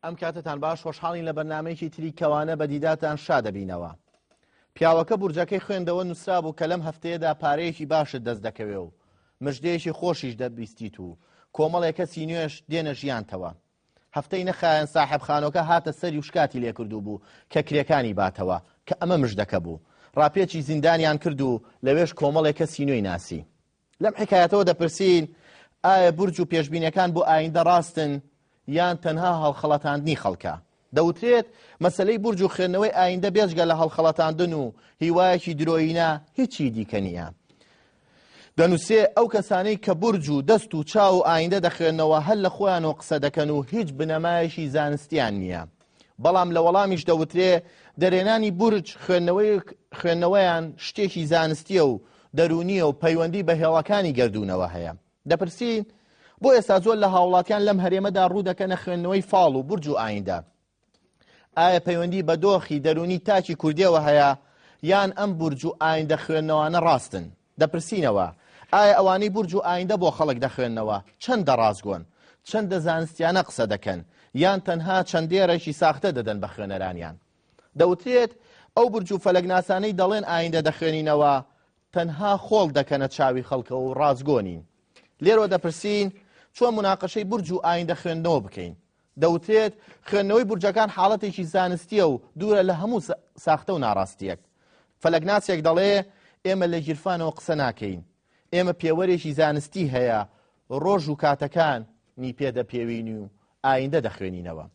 ئەم کاتەتان باش خۆشحاڵین لە بەرنامەیەکی تری کەوانە بە دیداتان شا دەبینەوە. پیاوەکە بورجەکەی خوێندەوە نووسرابوو کە لەم هەفتەیەدا پارەیەکی باشت دەست دەکەوێ و مژدەیەکی خۆشیش دەبیستیت و کۆمەڵێک کەسی نوێش دێنە ژیانتەوە. هەفتەی نەخایەن ساحێب خانۆکە هاتە سەری و شکاتی لێکردوو بوو کە کرێکانی باتەوە کە ئەمە مژدەکە بوو. ڕاپێچی زیندانیان کرد و لەوێش کۆمەڵێک کەسی نوێی ناسی. لەم حیکایەتەوە دەپرسین ئایا بورج و پێشبینیەکان بۆ ئایندە ڕاستن یان تەنها هەڵخەڵەتاندنی خەڵکە؟ دەوترێت مەسەلەی بورج و خوێندنەوەی ئایندە بێجگە لە هەڵخەڵەتاندن و هیوایەکی درۆیینە هیچی دیکە نییە. دەنووسێ ئەو کەسانەی کە بورج و دەست و چاو و ئایندە دەخوێنەوە هەر لە خۆیانەوە قسە دەکەن و هیچ بنەمایەکی زانستیان نییە. بەڵام لە وەڵامیش دەوترێ دەرێنانی بورج خوێندنەوەیان شتێکی زانستیە و دەروونیە و پەیوەندی بە هێڵەکانی گەردوونەوە هەیە. دەپرسین بۆ ئێستا زۆر لە هاوڵاتیان لەم هەرێمەدا ڕوو دەکەنە خوێندنەوەی فاڵ و بورج و ئایندە؟ ئایا پەیوەندی بە دۆخی دەروونی تاکی کوردیەوە هەیە یان ئەم بورج و ئایندە خوێندنەوانە ڕاستن؟ دەپرسینەوە، ئایا ئەوانەی بورج و ئایندە بۆ خەڵک دەخوێننەوە چەندە ڕاستگۆن؟ چەندە زانستیانە قسە دەکەن؟ یان تەنها چەند دێڕێکی ساختە دەدەن بە خوێنەرانیان؟ دەوترێت ئەو بورج و فەلەکناسانەی دەڵێن ئایندە دەخوێنینەوە تەنها خۆڵ دەکەنە چاوی خەڵکەوە و ڕاستگۆ نین. لێرەوە دەپرسین چۆن موناقەشەی بورج و ئایندە خوێندنەوە بکەین؟ دەوترێت خوێندنەوەی بورجەکان حاڵەتێکی زانستییە و دوورە لە هەموو ساختە و ناڕاستییەک. فەلەکناسێک دەڵێ ئێمە لە گیرفانەوە قسە ناکەین، ئێمە پێوەرێکی زانستی هەیە ڕۆژ و کاتەکانی پێ دەپێوین و ئایندە دەخوێنینەوە.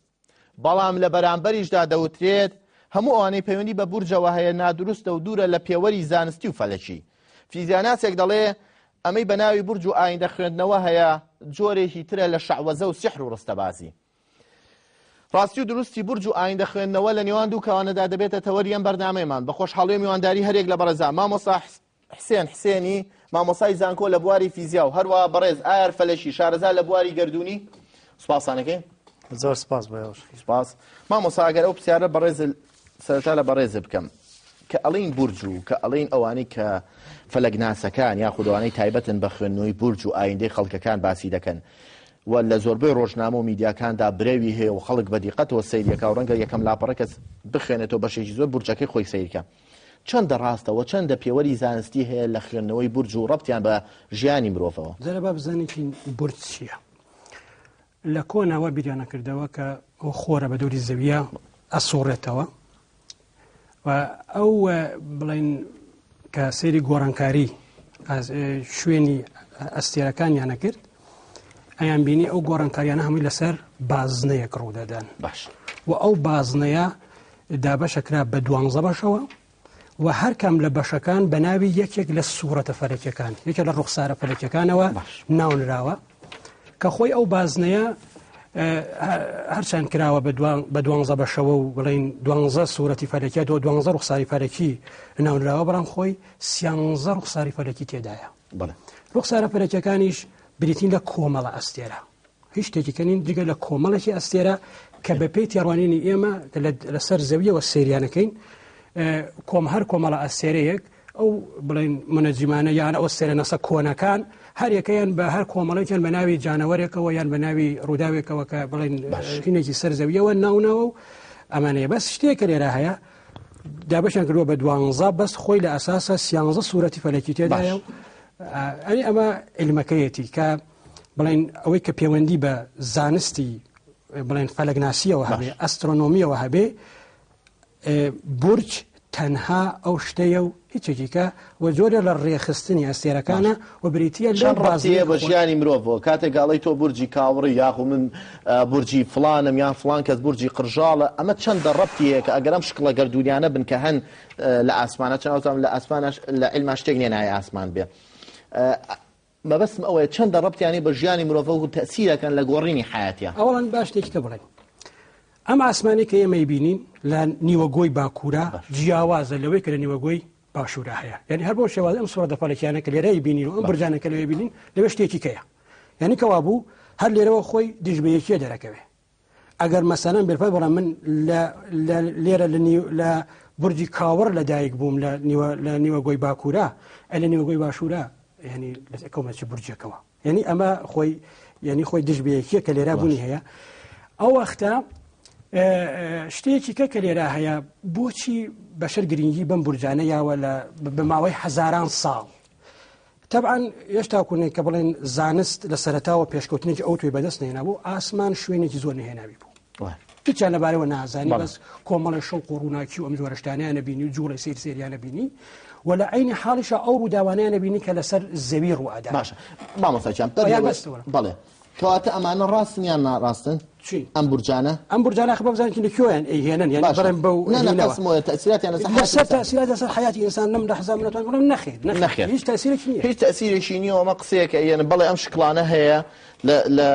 بەڵام لە بەرامبەریشدا دەوترێت هەموو ئەوانەی پەیوەندی بە بورجەوە هەیە نادروستە و دوورە لە پێوەری زانستی و فەلەکی. فیزیاناسێک دەڵێ ئەمەی بە ناوی بورج و ئایندە خوێندنەوە هەیە جۆرێکی ترە لە شەعوەزە و سیحر و ڕستەبازی. ڕاستی و دروستی بورج و ئایندە خوێندنەوە لە نێوان دوو کەوانەدا دەبێتە تەوەری ئەم بەرنامەیەمان. بە خۆشحاڵی و میوانداری هەریەک لە بەڕێزان مامۆستا حسێن حسێنی مامۆسای زانکۆ لە بواری فیزیا و هەروەها بەڕێز ئایار فەلەکی شارەزا لە بواری گەردوونی سوپاسانەکەین. زۆر سپاس بۆ ئێوەش. سپاس مامۆستا ئەگەر ئەو پرسیارە بەڕێز سەرەتا لە بەڕێزت بکەم کە ئەڵین بورج و کە ئەڵین ئەوانەی کە فەلەکناسەکان یاخود ئەوانەی تایبەتن بە خوێندنەوەی بورج و ئایندەی خەڵکەکان باسی دەکەن و لە زۆربەی ڕۆژنامە و میدیاکاندا برەوی هەیە و خەڵک بە دیقەتەوە سەیریەکە و ڕەنگە یەکەم لاپەڕە کەس بخوێنێتەوە بەشێکی زۆر بورجەکەی خۆی سەیرکە چەندە ڕاستە و چەندە پێوەری زانستی هەیە لە خوێندنەوەی بورج و ڕەبتیان بە ژیانی مرۆڤەوە؟ جارێ با بزانین بورج چییە. لە کۆنا وا بیریان ئەکردەوە کە ئەو خۆرە بە دەوری زەویە ئەسوڕێتەوە و ئەو بڵین کە سەیری گۆڕانکاری شوێنی ئەستێرەکانیانە کرد ئەیان بینی ئەو گۆڕانکاریانە هەمووی لەسەر بازنەیەک ڕوودەدەن باش و ئەو بازنەیە دابەشەکرا بە دوانزە بەشەوە و هەر کام لە بەشەکان بە ناوی یەکێک لە سوورەتە فەلەکیەکان یەکێک لە ڕوخسارە فەلەکیەکانەوە ناونراوە کە خۆی ئەو بازنەیە هەرچەند کراوە بە دوانزە بەشەوە و بڵین دوانزە سوورەتی فەلەکیە دو دوانزە ڕوخساری فەلەکی ناونراوە بەڵام خۆی سیانزە ڕوخساری فەلەکی تێدایە ڕوخسارە فەلەکیەکانیش بریتین لە کۆمەڵە ئەستێرە هیچ شتێکی کە نین جگە لە کۆمەڵێکی ئەستێرە کە بەپێی تێڕوانینی ئێمە لەسەر زەویەوە سەیریانەکەین کۆم هەر کۆمەڵە ئەستێرەیەک ئەو بڵین منەجیمانە یان ئەو سێرە نەسە کۆنەکان هەریەکەیان بە هەر کۆمەڵێکیان بە ناوی جانەوەرێکەوە یان بە ناوی ڕووداوێکەوە کە بڵین هینێکی سەر زەویەوە ناوناوە و ئەمانەیە بەس شتێکە لێرە هەیە دابەشیان کردووە بە دوانزە بەس خۆی لە ئەساسە سیانزە سوورەتی فەلەکی تێدایە و ئەنی ئەمە علمەکەیەتی کە بڵێن ئەوەی کە پەیوەندی بە زانستی بڵێن فەلەکناسیەوە هەبێ ئەسترۆنۆمیەوە هەبێ بورج تەنها ئەو شتەیە و هیچێکیکە و جۆرە لە ڕێخستنی ئەستێرەکانە و بریتە لە ڕاستیە بە ژیانی مرۆڤەوە کاتێک گاڵی تۆ بورجی کاوڕی یاخو من بورجی فلانم یان فلان کەس بورجی قرژاڵە ئەمە چەندە ڕەبتی هەیە کە ئەگەر ئەم شکڵە گەردوونیانە بن کە هەن لە ئاسمانە چەند ئەوتام لە ئاسمانش لە عیلما شتێک نییە ناوی ئاسمان بێ مەبەستم ئەوەیە چەندە ڕەبتیان هەیە بە ژیانی مرۆڤەوە و تەئسیر ئەکەن لە گۆڕینی حەیاتیا. ئەوەڵەن با شتێکی کە بڵێین ئەم ئاسمانەی کە ئێمە ئەیبینین لە نیوەگۆی باکوورا جیاوازە لەوەی کە لە نیوەگۆی باشوورا هەیە یعنی هەر بۆ شێواز ئەم سوورەتە فەلەکیانە کە لێرە ئەیبینین و ئەم برجانە کە لەوێ بینین لەوێ شتێکی کەیە یعنی کەوابوو هەر لێرەوە خۆی دژ بە یەکیە دەرەکەوێ ئەگەر مەسەلەن بێرپای بەڵام من لە لێرە لە لە بورجی کاوڕ لە دایک بووم لە نیوە لە نیوەگۆی باکوورا ئە لە نیوەگۆی باشوورا یعنی لە کەومە چ بورجێکەوە یعنی ئەمە خۆی یعنی خۆی دژ بەیەکیە کە لێرا بوونی هەیە ئەو وەختە. شتێکی کە کە لێرە هەیە بۆچی بەشەر گرنگی بەم بورجانە یاوە لە بە ماوەی هەزاران ساڵ تەبعەن هێشتا کونێک کە بڵێن زانست لە سەرەتاوە پێشکەوتنێکی ئەو توی بەدەست نێنابوو ئاسمان شوێنێکی زۆر نهێناوی بوو هیچیان لەبارەوە نازانی بەس کۆمەڵی شەوق و ڕووناکی و ئەم جۆرە شتانیانە بینی و جوڵی سیر سێریانە بینی و لە عینی حاڵیشا ئەو ڕووداوانیانە بینی کە لەسەر زەوی ڕوئەدا باشە مامۆستا گیان بەڵێ کەواتە ئەمانە ڕاستن یان ناڕاستن؟ چی؟ ئەم بورجانە؟ ئەم بورجانە خە بزانین لە کوێیان ئەیهێنن یانی بەڵێن بەو نا نا قەسم وایە تەئسیراتیان لەسەر حەیاتی لەسەر تەئسیرات لەسەر حەیاتی ئینسان لەم لەحزە من ئەتوانم بڵێم نەخێر نەخێر هیچ تەئسیرێکی نییە هیچ تەئسیرێکی نییە ئەمە قسەیەکە ئەیەنن بەڵێ ئەم شکڵانە هەیە لە لە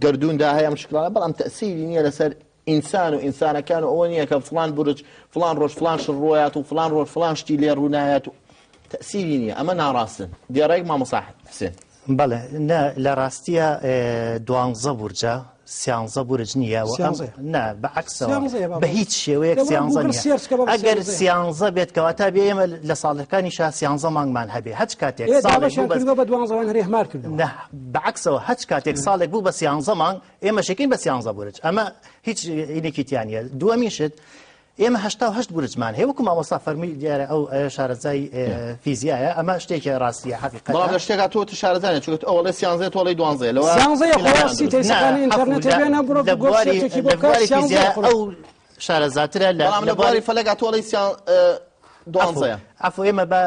گەردووندا هەیە ئەم شکڵانە بەڵام تەئسیری نییە لەسەر ئینسان و ئینسانەکان و ئەوە نییە کە فڵان بورج فڵان ڕۆژ فڵان شت ڕۆیات و فڵان ڕۆژ فڵان شتی لێ ڕوونایەت و تەئسیری نییە ئەمە ناڕاستن دێڕێک مامۆستا حسێن. بەڵێ نا لە ڕاستیە دوانزە بورجە سیانزە بورج نییە و ئەم نا بە عەکسەوە بە هیچ شێوەیەک سیانزە نییە ئەگەر سیانزە بێت کەواتە بێ ئێمە لە ساڵەکانی شا سیانزە مانگمان هەبێ هەچ کاتێک ساڵێک بوو بە دوانزەوان هەرێ کردووە نا بە عەکسەوە هەچ کاتێک ساڵێک بوو بە سیانزە مانگ ئێمە شەکەین بە سیانزە بورج ئەمە هیچ ئینێکی تیا نییە دووەمین شت ئێمە 88 بورجمان هەیە وەکو مامۆستا فەرمی دیارە ئەو شارەزای فیزیایە ئەمە شتێکی ڕاستیە حەقیقەتە بەڵام لە شتێکا تۆ شارەزانە چونکە ئەو ئەڵێ سیانزەیە تۆ ئەڵێی دوانزەیە لەوە سیانزەیە خۆ سیتەکانی ئینتەرنێت بێنە بڕۆ لە بواری لە بواری فیزیا ئەو شارەزاترە لە بەڵام لە بواری فەلەکا تۆ ئەڵێی سیان دوانزەیە عەفو ئێمە بە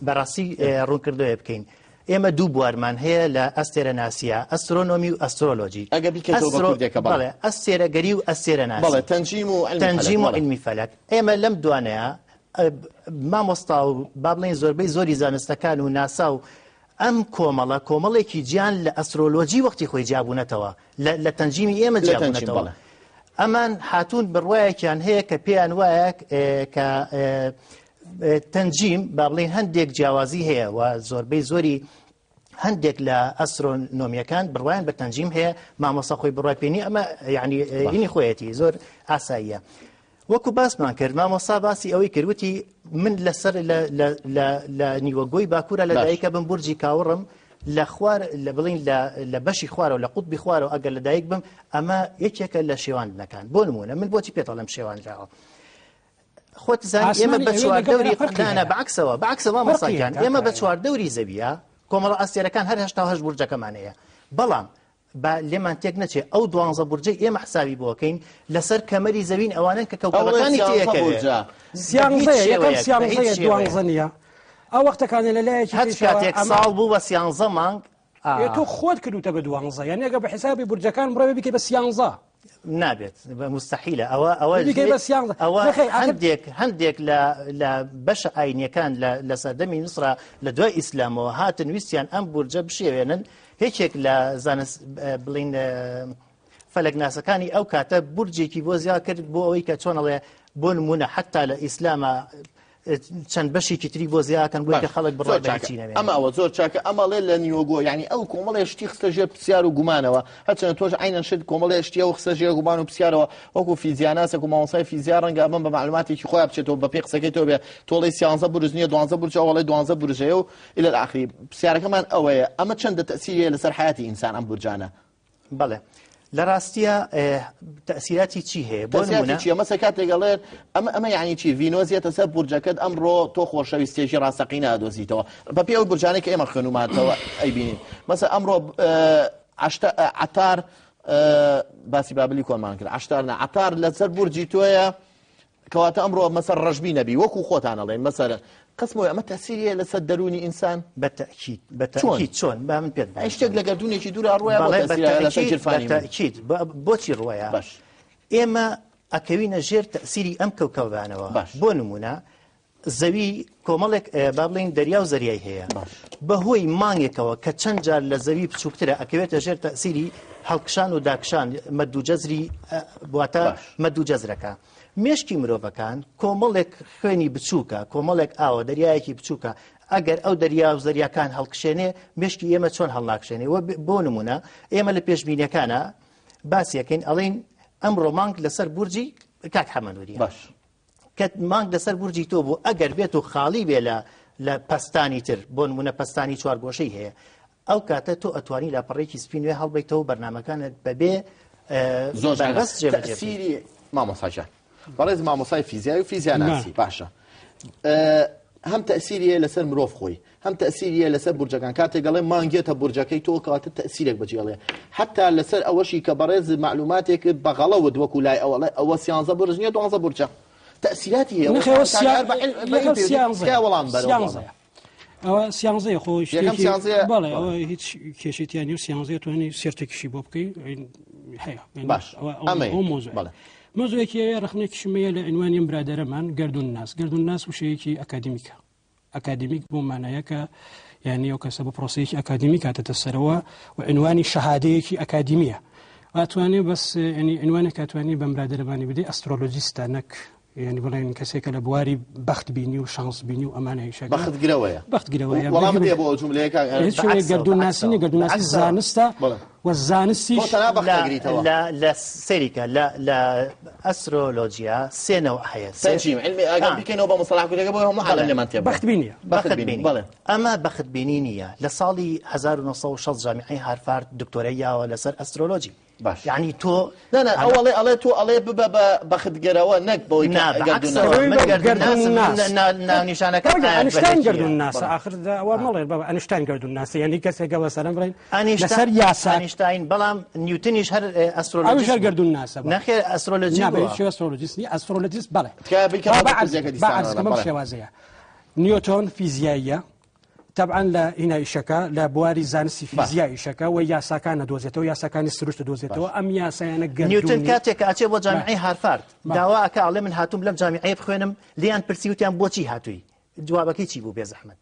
بەڕاستی ڕوونکردنەوەی بکەین ئێمە دوو بوارمان هەیە لە ئەستێرەناسییا، ئەسترۆنۆمی و ئەسترۆلۆجی. ئەگەر بیکەیتەوە بە کوردیەکە بەڵێ. بەڵێ، ئەستێرەگەری و ئەستێرەناسی. بەڵێ، تەنجیم و عیلمی فەلەک. تەنجیم و عیلمی فەلەک. ئێمە لەم دوانەیە مامۆستا و با بڵێین زۆربەی زۆری زانستەکان و ناسا و ئەم کۆمەڵە کۆمەڵێکی جیان لە ئەسترۆلۆجی وەختی خۆی جیابوونەتەوە لە تەنجیمی ئێمە جیابوونەتەوە. ئەمان هاتوون بڕوایەکیان هەیە کە پێیان وایە کە تەنجیم با بڵێین هەندێک جیاوازی هەیە و زۆربەی زۆری هەندێک لە ئەسترۆنۆمیەکان بڕوایان بە تەنجیم هەیە مامۆستا خۆی بڕای پێنی ئەمە یعنی هینی خۆیەتی زۆر ئاساییە وەکو باسمان کرد مامۆستا باسی ئەوەی کردوتی من لەسەر لە نیوەگۆی باکوورە لە دایکە بم بورجی کاوڕم لە خوار لە بڵین لە بەشی خوارەوە لە قوتبی خوارەوە ئەگەر لە دایک بم ئەمە یەکێکە لە شێواندنەکان بۆ نمونە من بۆچی پێتەڵم شێوانراوە خۆت زانی ئێمە بە چواردەوری نا نا بەعکسەوە بەعکسەوە مامۆستا گیان ئێمە بە چواردەوری زەویە کۆمەڵە ئەستێرەکان هەر 88 بورجەکەمان هەیە بەڵام با لێمان تێک نەچێ ئەو دوانزە بورجەی ئێمە حسابی بۆکەین لەسەر کەمەری زەوین ئەوانن کە کەوکەبەکانی تێکەوێ سیانزەیە یەکەم سیانزەیە دوانزە نییە ئەو وەختەکانە لە لایەکی هەچ کاتێک ساڵ بوو بە سیانزە مانگ ئێ تۆ خۆت کردوتە بە دوانزە یعنی ئەگەر بە حیسابی بورجەکان بڕۆی بیکەی بە سیانزە نابێت مستحیلە ئەوە ئەوە بیکەی بە سیانزە ئەوە هەندێک هەندێک لە لە بەشە ئاینیەکان لە لە سەردەمی میسرا لە دوای ئیسلامەوە هاتن ویستیان ئەم بورجە بشێوێنن یەکێک لە زانست بڵین فەلەکناسەکانی ئەو کاتە بورجێکی بۆ زیاد کرد بۆ ئەوەی کە چۆن ئەڵێ بۆ نمونە حتا لە ئیسلامە چەند بەشێکی تری بۆ زیاکەن بۆی کە خەڵک بڕوای بە هیچی نەمێنێ. ئەمە ئەوە زۆر چاکە ئەمەڵێ لە نیوەگۆ یعنی ئەو کۆمەڵێ شتی خستە ژێر پرسیار و گومانەوە هەرچەندە تۆش عینەن شت کۆمەڵێ شتی ئەو خستە ژێر گومان و پرسیارەوە وەکو فیزیاناسێک و مامۆستای فیزیا ڕەنگە ئەمە بە معلوماتێکی خۆیان بچێتەوە بە پێی قسەکەی تۆ بێ تۆڵەی سیانزە بورج نییە دوانزە بورج ئەوەڵێ دوانزە بورج هەیە و الی الاخری پرسیارەکەمان ئەوەیە ئەمە چەندە تەئسیری هەیە لەسەر حەیاتی ئینسان ئەم بورجانە بەڵێ لە ڕاستیە تەسیراتی چی هەیە بۆ نمونە چیە مەسە کاتێک ئەڵێن ئەمە ئەمە یعنی چی ڤینۆس یەتە سەر بورجەکەت ئەمڕۆ تۆ خۆشەویستێکی ڕاستەقینە ئەدۆزیتەوە بە پێی ئەو بورجانەی کە ئێمە خوێنومانتەوە ئەیبینین مەسە ئەمڕۆ عەتار باسی بابلی کۆنمان کرد عەشتار نا عەتار لەسەر بورجی تۆیە کەواتە ئەمڕۆ مەسەر ڕەشبی نەبی وەکو خۆتان ئەڵێن مەسەرەن قسم ئەمە تەسیری هەیە لەسەر دەروونی ئینسان؟ بە تەئکید بە تەئکید چۆن با من پێت بڵێم شتێک لە گەردوونێکی دوورا ڕۆیە بۆ تەسیرە لەسەر گیرفانی من تەئکید بۆچی ڕۆیە باش ئێمە ئەکەوینە ژێر تەسیری ئەم کەوکەبانەوە بۆ نمونە زەوی کۆمەڵێک با بڵین دەریا و زەریای هەیە بەهۆی مانگێکەوە کە چەند جار لە زەوی بچووکترە ئەکەوێتە ژێر تەسیری هەڵکشان و داکشان مەد و جەزری واتە مەد و جەزرەکە مێشکی مرۆڤەکان کۆمەڵێک خوێنی بچووکە، کۆمەڵێک ئاوە، دەریایەکی بچووکە، ئەگەر ئەو دەریا و زەریاکان هەڵکشێنێ، مێشکی ئێمە چۆن هەڵناکشێنێ؟ وە بۆ نموونە ئێمە لە پێشبینیەکانە باسیەکەین ئەڵێین ئەمڕۆ مانگ لەسەر بورجی کاک حەمەنوریە. باش. کە مانگ لەسەر بورجی تۆ بوو ئەگەر بێت و خاڵی بێ لە لە پەستانی تر بۆ نمونە پەستانی چوارگۆشەی هەیە ئەو کاتە تۆ ئەتوانی لاپەڕێکی سپی نوێ هەڵبیتەوە بەرنمەکانت بەبێ زۆر بەربەست جێبەجێ بکەی. تەئسیری مامۆستا گیان بەڕێز مامۆستای فیزیای و فیزیاناسی باشە هەم تەئسیری هەیە لەسەر مرۆڤ خۆی هەم تەئسیری هەیە لەسەر بورجەکان کاتێک ئەڵێ مانگێتە بورجەکەی تۆ کەواتە تەئسیرێک بەجێ ئەڵێ حتا لەسەر ئەوەشی کە بەڕێز معلوماتێکت بە غەڵەوت وەکو لای ئەوە ئەڵێ ئەوە سیانزە بورج نییە دوانزە بورجە تەئسیراتی هەیە نەخێر ئەوە کاک هەر بە عیلم بە عیلم پێویستی تکایە وەڵام بەرەوە سیانزەیە ئەوە سیانزەیە خۆ یەکەم شتێکی سیانزەیە بەڵێ ئەوە هیچ کێشەی تیا نییە و سیانزەیە توانی سێرتێکیشی بۆ بکەی هەیە یعنی باش ئەوە ئەو ئەمەیە ئەو مۆزوعە بەڵێ مۆزوعێکی هەیە ڕەخنێکیشم هەیە لە عنوانی ئەم برادەرەمان گەردوون ناس گەردوون ناس وشەیەکی ئەکادیمیکە ئەکادیمیک بۆ مانایە کە یعنی ئەو کەسە بە پرۆسەیەکی ئەکادیمیک هاتەتە سەرەوە و عنوانی شەهادەیەکی ئەکادیمیە ئەتوانێ بەس یعنی عنوانێک ئەتوانی بەم برادەرەمانی بدەی ئەسترۆلۆجیستە نەک یعنی بڵێن کەسێکە لە بواری بەخت بینی و شانس بینی و ئەمانە ئیشەکە بەخت گرەوەیە بەخت گرەوەیە وەڵام بدە بۆ ئەو جوملەیە کاک هیچ شوێنێک بەعەکسەوە، گەردوون ناسی نیە گەردوون ناسی بەعەکسەوە. زانستە بەڵێ. و زانستیش تۆ تەنها بەخت لە دەگریتەوە لە لە سەیریکە لە لە ئەسترۆلۆجیا سێ نەوع هەیە سێ تەنجیم علمی ئەگەر آه. بیکەینەوە بە مصطلح کوردەکە بۆ هەموو عالم بەڵێ. لێمان تێ بگات. بەخت بینیە بەخت بەخت بینی بینی بەڵێ ئەمە بەخت بینی نییە لە ساڵی 1960 جامیعەی هارفارد دکتۆرەی یاوە لەسەر ئەسترۆلۆجی باش. یعنی تۆ نا نا ئەو ئەڵێ ئەڵێ تۆ ئەڵێ ببە بە بەختگەرەوە نەک بەوەی کە نا گەردوون بەعەکسەوە ناس. من گەردوون ناسم گەردوون ناس. ناونیشانەکە کاکە ئایەت ئەنشتاین بەلەکیە. گەردوون ناسە ئاخر ئەوە مەڵێ بابا ئەنشتاین گەردوون ناسە یعنی کەسێکە مەسەلەن بڵێن لەسەر یاسا ئەنیشتاین بەڵام نیوتنیش هەر ئەسترۆلۆجیست ئەویش هەر بوو. گەردوون ناسە بەڵێ. نەخێر ئەسترۆلۆجی نا بە بووە. هیچ شێوە ئەسترۆلۆجیست نییە ئەسترۆلۆجیست بەڵێ تکایە بیکەمەوە با بە عەرز کوردیەکە با دیسانەوە، عەرز کەم بەم بەڵێ. شێوازەیە نیوتۆن فیزیاییە طبعا لە هینا ئیشەکە لە بواری زانستی فیزیا ئیشەکە و یاساکان دۆزێتەوە یاساکانی سروشت دۆزێتەوە ئەم یاسایانە نیوتن گەردوونی کاتێک کە ئەچێ بۆ جامیعەی هارفارد با. داوا ئەکا ئەڵێ من هاتووم لەم جامیعەیە بخوێنم لێیان پرسی وتیان بۆچی هاتووی جوابەکەی چی بوو بێزەحمەت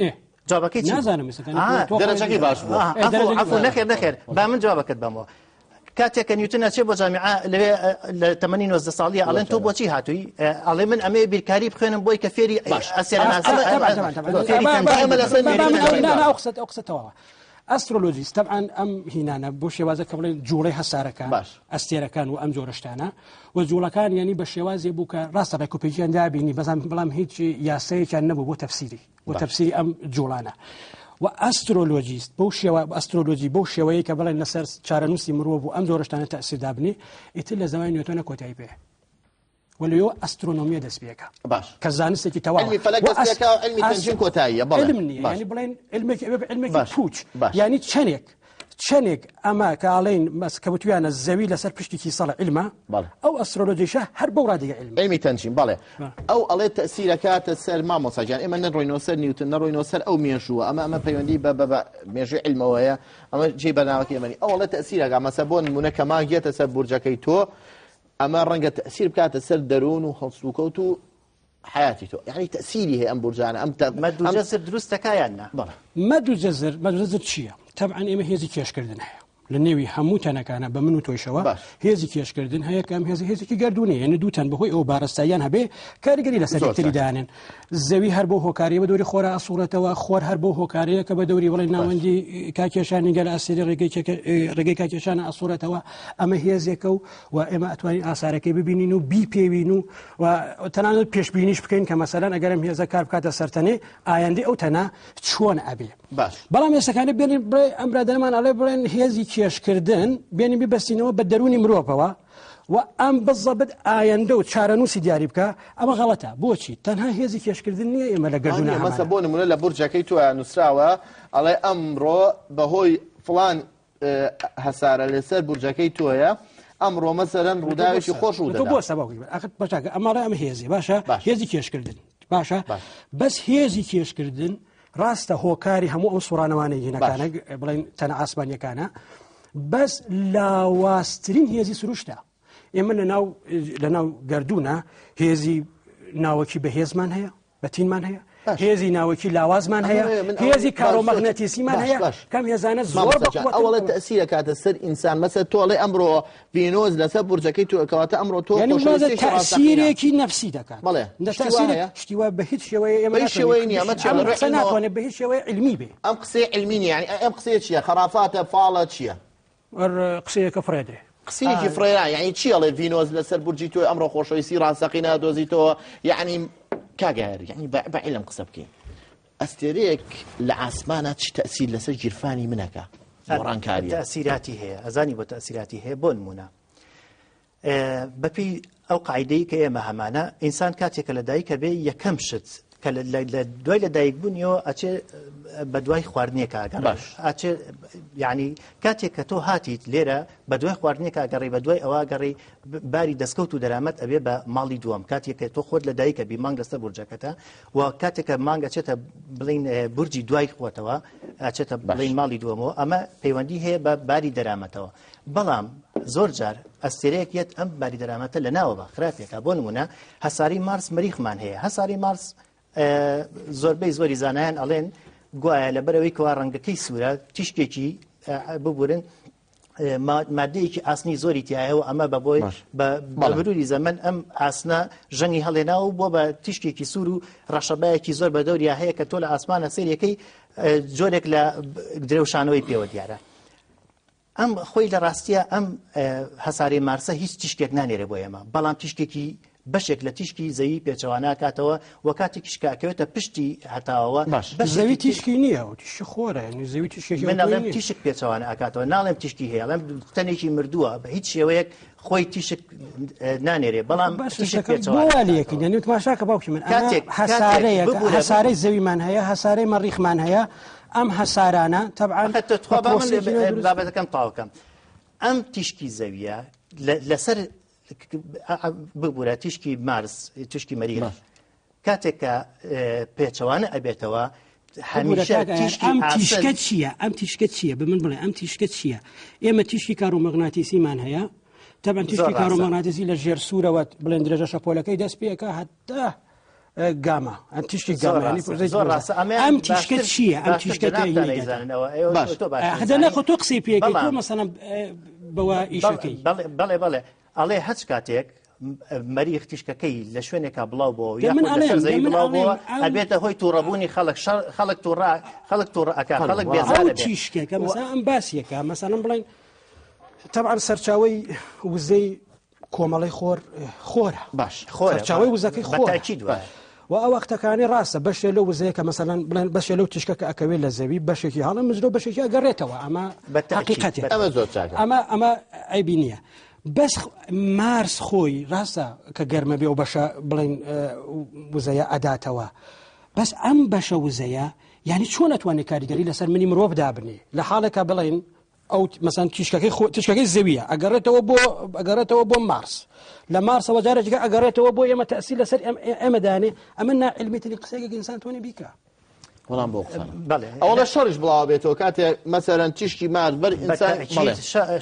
ئێ جوابەکەی چی بوو؟ نازانم ئێستا آه، تۆ دەرەجەکەی باش بووە. آه، ئێ، عەفو دەرەجەکەی عەفو باش. نەخێر نەخێر با من جوابەکەت بەمەوە کاتێک کە نیوتن ئەچێ بۆ جامیعە لەوێ لە تەمەنی 19 ساڵیە ئەڵێن تۆ بۆچی هاتووی ئەڵێ من ئەمەیە بیرکاری بخوێنم بۆی کە فێری باش. ئەسێرەناسی ئەمە- طبعا طبعا طبعا فێری با- با- تەنجیم ئەمە لەسەر با- با- نێرینە نا، نا، نەبێت. ئەو قسە ئەو قسە تەواوە ئەسترۆلۆجیست طبعا ئەم هینانە بۆ شێوازە کە بڵێن جوڵەی هەسارەکان باش. ئەستێرەکان و ئەم جۆرە شتانە و جوڵەکان یعنی بە شێوازێ بوو کە ڕاستە ڕێکوپێکیان دابینی بەزان بەڵام هیچ یاسایەکیان نەبوو بۆ تەفسیری بۆ تەفسیری ئەم جوڵانە و ئەسترۆلۆجیست بەو شێوە ئەسترۆلۆجی بەو شێوەیە کە بڵێن لەسەر چارەنووسی مرۆڤ و ئەم جۆرە شتانە تەئسیر دابنێ ئیتر لە زەمانی نیوتۆنە کۆتایی پێ و لەوێوە ئەسترۆنۆمیە دەست پێکا باش. کە زانستێکی تەواوە علمی فەلەک و دەست پێکا و علمی تەنجیم کۆتاییە، بەڵێ. علم نییە باش. یعنی بڵێن علمێکی ئەوێ بە علمێکی باش. پوچ باش. یعنی چەندێک چەندێک ئەمە کە ئاڵێن مەس کە وتویانە زەوی لەسەر پشتی کیسەڵە علمە بەڵێ. ئەو ئەسترۆلۆجیشە هەر بەو ڕادەیە علمە. علمی تەنجیم بەڵێ ئەو ئەڵێ تەسیرەکاتە سەر مامۆستا گیان ئێمە نەڕۆینەوە سەر نیوتن نەڕۆینەوە سەر ئەو مێژووە ئەمە ئەمە پەیوەندی بە بە بە مێژووی علمەوەیە ئەمە جێی بەرنامەکەی ئێمە نییە. ئەو ئەڵێ تەسیرەکە مەسە بۆ نمونە کە مانگ یەتە سەر بورجەکەی تۆ ئەمە ڕەنگە تەسیر بکاتە سەر دەروون و هەڵسوکەوت و حیاتی تۆ یعنی تەسیری هەیە ئەم بورجانە ئەم تە- مەد و ئەم- جەزر دروستەکە یان نا؟ بەڵێ. مەد و جەزر مەد و جەزر چییە؟ تەبعەن ئێمە هێزی کێشکردن هەیە لە نێوی هەموو تەنەکانە بە من و تۆیشەوە باش. هێزی کێشکردن هەیە کە ئەم هێزە هێزێکی گەردوونی یعنی دوو تەن بەهۆی ئەو بارستاییان هەبێ کاریگەری لەسەر زۆر یەکتری چاک. دانێن زەوی هەر بۆ هۆکاریە بە دەوری خۆرا ئەسوڕێتەوە خۆر هەر بۆ هۆکاریە کە بە دەوری بڵێن ناوەندی کاکێشانی گەل ئەسیری ڕێگەی کاکێشانە ئەسوڕێتەوە ئەمە هێزێکە و و ئێمە ئەتوانین ئاسارەکەی ببینین و بیپێوین و و تەنانەت پێشبینیش بکەین کە مەسەلەن ئەگەر ئەم هێزە کار بکاتە سەرتەنێ ئایندەی ئەو تەنە چۆن ئەبێ. باش. بەڵام ئێستاکانە بێنین بڵێ ئەم برادەرمان ئەڵێ بڵێن هێزی کێشکردن بێنین ببەستینەوە بە دەروونی مرۆڤەوە و ئەم بزەبت ئایندە و چارەنووسی دیاری بکە ئەمە غەڵەتە. بۆچی؟ تەنها هێزی کێشکردن نییە ئێمە لە گەردوونە مەسە هەمانە. بۆ نمونە لە بورجەکەی تۆ نووسراوە ئەڵێ ئەمڕۆ بەهۆی فڵان هەسارە لەسەر بورجەکەی تۆیە ئەمڕۆ مەسەرەن ڕووداوێکی خۆش ڕوو تۆ دەدا. بۆ سەبا بکەی. ئاخر بەچاکە ئەمەڵێ ئەم هێزی باشە باش. هێزی کێشکردن باشە باش. بەس هێزی کێشکردن ڕاستە هۆکاری هەموو ئەم سوڕانەوانەی هینەکانە، باش. بڵێن تەنە ئاسمانیەکانە بەس لاوازترین هێزی سروشتە. ئێمە لەناو گەردوونە هێزی ناوەکی بەهێزمان هەیە، بەتینمان هەیە، باش. هێزی ناوەکی لاوازمان هەیە، ئەمە من ئەوە هێزی باش، کارۆمەغنەتیسیمان باش، هەیە. باش. کەم هێزانە زۆر مامۆستا بە جان، قووەتن. ئەوەڵێ تەئسیرە کاتە سەر ئینسان. مەسەر تۆ ئەڵێ ئەمڕۆ ڤینۆس لەسەر بورجەکەی تۆ کەواتە ئەمڕۆ تۆ یعنی خۆشەویستیش مادە ڕاستەقینە. تەئسیرێکی نەفسی دەکات. بەڵێ. نە شتی وا تەئسیرێک هەیە؟ شتی وا بە هیچ شێوەیە ئێمە بە هیچ ناتوانین شێوەیە نییە. ئەمە ئەم چییە؟ قسە ڕێ ناتوانێت بە هیچ شێوەیە علمی بێ. ئەم قسەی علمی نییە. یعنی ئەم قسەیە چییە؟ خەرافاتە، فاڵە چییە؟ وەر قسەیەکە فڕێدرێ. قسەیەکی فڕێرا. یعنی چی ئەڵێ ڤینۆس لەسەر بورجی تۆ ئەمڕۆ خۆشەویستی ڕاستەقینە دۆزیتەوە؟ یعنی کاگەر، یعنی بە علم قسە بکەین. ئەستێرەیەک لە ئاسمانە چی تەئسیر لەسەر گیرفانی منەکە؟ گۆڕانکاریە. تەئسیراتی هەیە ئەزانی بۆ تەئسیراتی هەیە بۆ نمونە بەپێی ئەو قاعدەی کە ئێمە هەمانە ئینسان کاتێک کە لەدایکە بێ یەکەم شت کە لە دوای لە دایکبوونیەوە ئەچێ بە دوای خواردنێکا ئەگەڕێ باش. ئەچێ یعنی کاتێک کە تۆ هاتیت لێرە بە دوای خواردنێکا ئەگەڕی بە دوای ئەوە ئەگەڕی باری دەستکەوت و دەرامەت ئەبێ بە ماڵی دووەم کاتێک کە تۆ خۆت لە دایکە بی مانگ لەسەر بورجەکەتە و کاتێک کە مانگ ئەچێتە بڵین بورجی دوای خۆتەوە ئەچێتە بڵین ماڵی دووەمەوە ئەمە پەیوەندی هەیە بە باری دەرامەتەوە بەڵام زۆر جار ئەستێرەیەک یەت ئەم باری دەرامەتە لە ناوە بە خراپێکە بۆ نمونە هەساری مارس مەریخمان هەیە هەساری مارس زۆربەی زۆری زانایان ئەڵێن گوایە لەبەرەوەی کەوا ڕەنگەکەی سوورە تیشکێکی ببورن مادەیەکی ئاسنی زۆری تایە و ئەمە بە بۆی بە مروری زەمن ئەم ئاسنە ژەنگی هەڵێنا و بۆ بە تیشکێکی سوور و ڕەشەبایەکی زۆر بە دەوریا هەیە کە تۆ لە ئاسمانە سەیرەکەی جۆرێک لە درەوشانەوەی پێوە دیارە ئەم خۆی لە ڕاستیە ئەم هەسارەی مارسە هیچ تیشکێک نانێرێ بۆ ئێمە بەڵام تیشکێکی بەشێک لە تیشکی زەوی پێچەوانە ئەکاتەوە و کاتێکیش کە ئەکەوێتە پشتی هەتاوەوە باش زەوی تیشکی نییە و تیشکی خۆرە یعنی زەوی تیشکێکی من ئەڵێم تیشک پێچەوانە ئەکاتەوە ناڵێم تیشکی هەیە ئەڵێم تەنێکی مردووە بە هیچ شێوەیەک خۆی تیشک نانێرێ بەڵام تیشک پێچەوانە لەکە یعنی تماشاکە باوکی من کاتێک هەسارەیە هەسارەی زەویمان هەیە هەسارەی مەڕیخمان هەیە ئەم هەسارانە تەبعەن تخوا با من بابەتەکەم تەواو کەم ئەم تیشکی زەویە لەسەر ببورە تیشکی مارس تیشکی مەریخ کاتێک کە پێچەوانە ئەبێتەوە هەمیشە تیشکی ئەم تیشکە چییە ئەم تیشکە چییە بە من بڵێ ئەم تیشکە چییە ئێمە تیشکی کارۆمەغناتیسیمان هەیە تەبعەن تیشکی کارۆمەغناتیسی لە ژێر سوورەوە بڵێن درێژە شەپۆلەکەی دەست پێەکە هەتا گاما ئەم تیشکی گاما یعنی پرۆسەی زۆر ڕاستە ئەمە ئەم تیشکە چییە ئەم تیشکە هەدە نەخۆ تۆ قسەی پێەکەی تۆ مەسەلەن بەوە ئیشەکەی بەڵێ بەڵێ ئەڵێ هەچ کاتێک مەریخ تیشکەکەی لە شوێنێکا بڵاو بۆ یاخود لەسەر زەوی بڵاو بۆ ئەبێتە هۆی تووڕەبوونی خەڵک خەڵک تووڕە خەڵک تووڕە ئەکا خەڵک بێزار ئەو تیشکێکە مەسەلەن ئەم باسیەکە مەسەلەن بڵێن تەبعەن سەرچاوەی وزەی کۆمەڵی خۆر خۆرە باش خۆر چاوەی وزەکەی خۆچی دوای و ئەو وەختەکانی ڕاستە بەشێ لەو وزەیە کە مەسەلەن بڵێن بەشێ لەو تیشکە کە ئەکەوێت لە زەوی بەشێکی هەڵە مزرۆ بەشێکی ئەگەڕێتەوە ئەمە حقیقەتێک ئەمە زۆر چاکە ئەمە ئەمە عیبی نییە بەس مارس خۆی ڕاستە کە گەرمە بێ و بەشە بڵێن وزەیە ئەداتەوە بەس ئەم بەشە وزەیە یعنی چۆن ئەتوانێت کاریگەری لەسەر منی مرۆڤ دابنێ لە حاڵێکا بڵێن ئەو مەسەن تیشکەکەی خۆ تیشکەکەی زەویە ئەگەڕێتەوە بۆ ئەگەڕێتەوە بۆ مارس لە مارسەوە جارێکە ئەگەڕێتەوە بۆ ئێمە تەسی لەسەر ئێمە دانێ ئەمە ناعلمیترین قسەیەک ئینسان توانێ بیکا وەڵام بۆ قسانە ئەوە لە شەڕیش بڵاو بێتەوە کاتێ مەسەرەن تیشکی مارس بەر ئینسان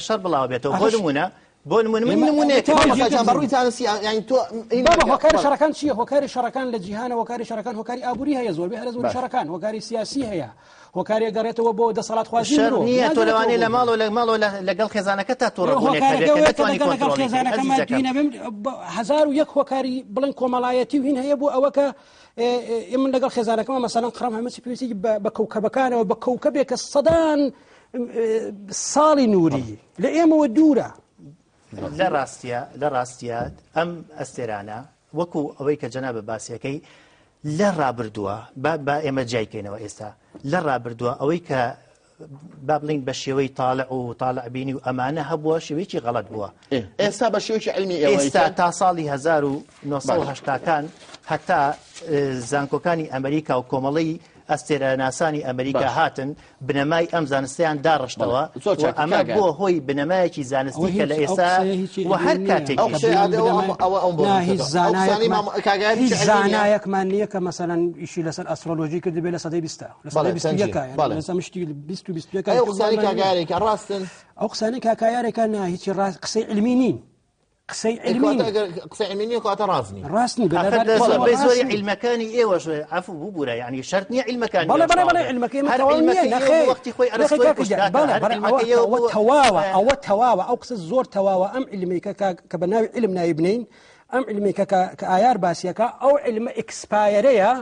شەڕ بڵاو بێتەوە بۆ نمونە بۆ نمونە من نمونەیەک بە ڕووی زانستی یانی تۆ بابا هۆکاری شەڕەکان چییە هۆکاری شەڕەکان لە جیهانە هۆکاری شەڕەکان هۆکاری ئابووری هەیە زۆربەی هەرە زۆر شەڕەکان هۆکاری سیاسی هەیە هۆکاری گەڕێتەوە بۆ دەسەڵاتخوازی شەڕ نییە تۆ لەوانەیە لە ماڵەوە لە ماڵەوە لەگەڵ خێزانەکە تا تووڕەبوونێک هەبێت کە نەتوانی کۆنترۆڵی بکەی ئەزیزەکەم 1001 هۆکاری بڵێن کۆمەڵایەتی و هین هەیە بۆ ئەوە کە من لەگەڵ خێزانەکەمە مەسەلەن قڕم هەمە چی پێویستی بە کەوکەبەکانەوە بە کەوکەبێک کە سەدان ساڵی نووری لە ئێمەوە دوورە. لە ڕاستیا لە ڕاستیا ئەم ئەستێرانە وەکو ئەوەی کە جەنابە باسیەکەی لە ڕابردووە با با ئێمە جیایکەینەوە ئێستا لە ڕابردووە ئەوەی کە با بڵین بە شێوەی تاالع و تاالع بینی و ئەمانە هەبووە شێوەیەکی غەڵت بووە ئێستا بە شێوەیەکی علمی ئێستا تا ساڵی 1970کان هەتا زانکۆکانی ئەمریکا و کۆمەڵی ئەستێرەناسانی ئەمریکا هاتن بنەمای ئەم زانستەیان داڕشتەوە و ئەمە بووە هۆی بنەمایەکی زانستی کە لە ئێستا و هەر کاتێکیش هیچ زانایەکمان نییە کە مەسەلەن ئیشی لەسەر ئەسترۆلۆژی کردبێ لە سەدەی بیستا لە سەدەی بیست و یەکا یانی لە سەمشتی بیست و بیست و یەکا ئەو قسانەی کاکایارێکە ڕاستن؟ ئەو قسانەی کاکایارێکە نا هیچی ڕاست قسەی علمی نین قسەی علمی نین. ئەگەر قسەی علمی نییە کەواتە ڕاست نین. ڕاست نین. ئاخر لە زۆربەی زۆری عیلمەکانی ئێوەش عەفو ببورە یعنی شەرت نییە عیلمەکانی بەڵێ بەڵێ بەڵێ عیلمەکەی ئێمە تەواو نییە نەخێر وەختی خۆی ئەرستۆی کوشت کاکە بەڵێ هەر بەڵێ عیلمەکەی ئێوە ئەوە تەواوە ئەوە تەواوە ئەو قسە زۆر تەواوە ئەم عیلمەی کە کە بە ناوی عیلم ناوی بنێین ئەم عیلمەی کە کە ئایار باسیەکە ئەو عیلمە expire ەیە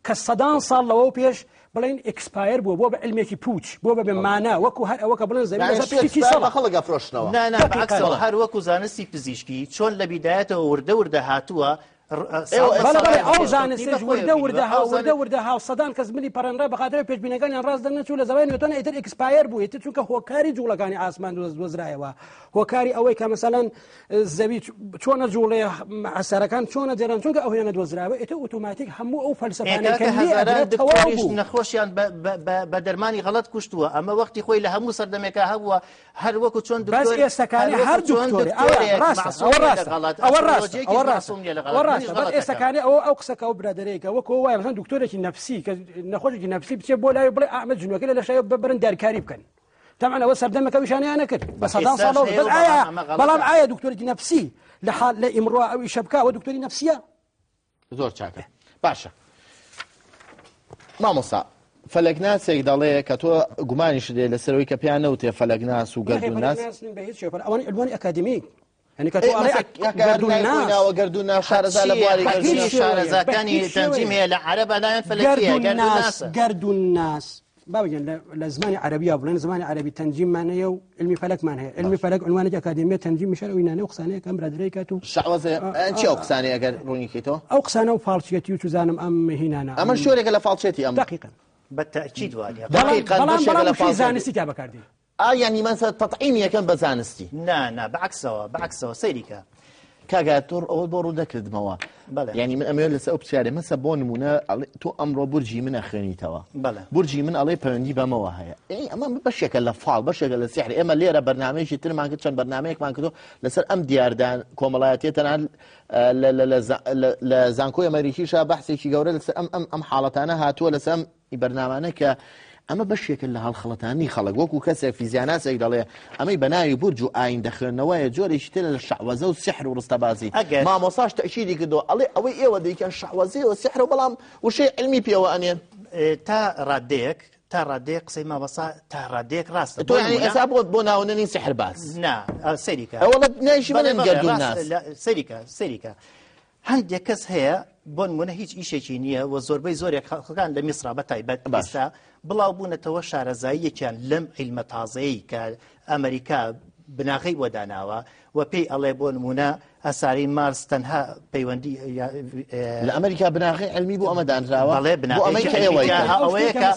کە سەدان ساڵ لەوەو پێش بڵێن expire بووە بۆ بە علمێکی پوچ بۆ بە بێ مانا وەکو هەر ئەوە کە بڵێن زەوی لەسەر پشتی کیسەڵە. بە خەڵک ئەفرۆشنەوە. نا نا بەعەکسەوە هەر وەکو زانستی پزیشکی چۆن لە بیدایەتەوە وردە وردە هاتووە ئەو زانستێش وردە وردە وردە وردە هاو سەدان کەس ملی پەڕێنرا بە خاتری پێشبینەکانیان ڕاست دەرنەچوو لە زەمانی نیوتۆن ئیتر expire بوو ئیتر چونکە هۆکاری جوڵەکانی ئاسمان دۆزرایەوە هۆکاری ئەوەی کە مەسەلەن زەوی چۆنە جوڵێ هەسارەکان چۆنە دێرن چونکە ئەو هێنە دۆزراوە ئیتر ئۆتۆماتیک هەموو ئەو فەلسەفانەی کە هەزاران دکتۆریش نەخۆشیان بە دەرمانی غەڵەت کوشتووە ئەمە وەختی خۆی لە هەموو سەردەمێکا هەبووە هەر وەکو چۆن بەس ئێستەکانی هەر دکتۆرێ ئەوە ڕاستە ئەوە ڕاستە ئەوە ڕاستە ئەوە ڕاستە بەس ئێستەکانی ئەوە ئەو قسەکە ئەو برادەرەیە کە وەکو وایە مەسەن دکتۆرێکی نەفسی کە نەخۆشێکی نەفسی بچێ بۆ لای بڵێ ئەمە جنوەکە لە لەشای ببرن دارکاری بکەن طبعا ئەوە سەردەمەکە ویشانیان نەکرد بە سەدان ساڵەوە بەس ئایا بەڵام ئایا دکتۆرێکی نەفسی لە حال لە ئیمڕۆ ئەو ئیشە بکا ئەوە دکتۆری نەفسیە زۆر چاکە باشە مامۆستا فەلەکناسێک دەڵێ کە تۆ گومانیش دێ لەسەرەوەی کە پێیان نەوتێ فەلەکناس و گەردوونناس ئەوان علوانی ئەکادمی گەردوون شارەزا لە بواری شارەزاکانی تەنجیم هەیە لە عەرەبە لایەن فەلەکیە گەردوونناس بابە گیان لە زمانی عەرەبیا بڵێن زمانی عەرەبی تەنجیممان هەیە و علمی فەلەکمان هەیە علمی فەلەک عنوانێکی ئەکادیمیە تەنجیم میشەر ئەو ئینانە و قسانەیە کە ئەم برادەرەی کات و شەعوەزە چی ئەو قسانەیە ئەگەر ڕوونی کەیتەوە ئەو قسانە و فاڵچیەتی و چوزانم ئەم هینانە ئەمە شۆرێکە لە فاڵچێتی ئەم دقیقا بەتەئکید وانە دقیقا بەڵام بەشێکە بەڵام لە وشەی فاڵچێتی زانستی تا بەکاردێ ئا یانی مەسە تەتعیم یەکەم بە زانستی نا نا بەعکسەوە بەعکسەوە سەیری کە. کاک تۆ ئەوەت بۆ ڕوون دەکردمەوە بەڵێ. یانی من ئەمەوێت لەسەر ئەو پرسیارێ مەسە بۆ نمونە ئەڵێ تۆ ئەمڕۆ بورجی من ئەخوێنیتەوە بەڵێ. بورجی من ئەڵێ پەیوەندی بەمەوە هەیە ئەی ئەمە بەشێکە لە فاڵ بەشێکە لە سیحر ئێمە لێرە بەرنامەیەکی ترمان کرد چەند بەرنامەیەکمان کردو لەسەر ئەم دیاردان کۆمەڵایەتیە تەنانەت لە زانکۆی ئەمەریکیشا بەحسێکی گەورە لەسەر ئەم ئەم ئەم حاڵەتانە هاتووە لەسەر ئەم ئی بەرنامانە کە ئەمە بەشێکە لە هەڵخەڵەتاندنی خەڵک وەکو کەسێک فیزیاناسێک دەڵێ ئەمەی بە ناوی بورج و ئاین دەخوێندنەوەیە جۆرێکی ترە لە شەعوەزە و سیحر و ڕستەبازی ئەگەر مامۆساش تەئکیدی کردەوە ئەڵێ ئەوەی ئێوە دەیکەن شەعوەزەیە و سیحرە بەڵام وشەی عیلمی پێوە ئەنێن. تا ڕادەیەک تا ڕادەیەک قسەی مامۆستا تا ڕادەیەک ڕاستە تۆ یانی ئێستا بۆ بۆ ناونەنی سیحرباز نا سەیری کە ئەوەڵە نایشی بەڵێ مەنێن بەڵێ گەردوون ڕاستە ناس لە سەیری کە سەیری کە هەندێک کەس هەیە بۆ نمونە هیچ ئیشێکی نییە و زۆربەی زۆرێک خەڵکان لە میسرا بە تایبەت ئێستا بڵاو بوونەتەوە شارەزاییەکیان لەم عیلمە تازەیە کە ئەمریکا بناغەی بۆ داناوە و پێی ئەڵێ بۆ نمونە ئەسارەی مارس تەنها پەیوەندی لە ئەمریکا بناغەی علمی بۆ ئەمە دانراوە بەڵێ بۆ ئەمەی کە ئێوەی ئەوەیە کە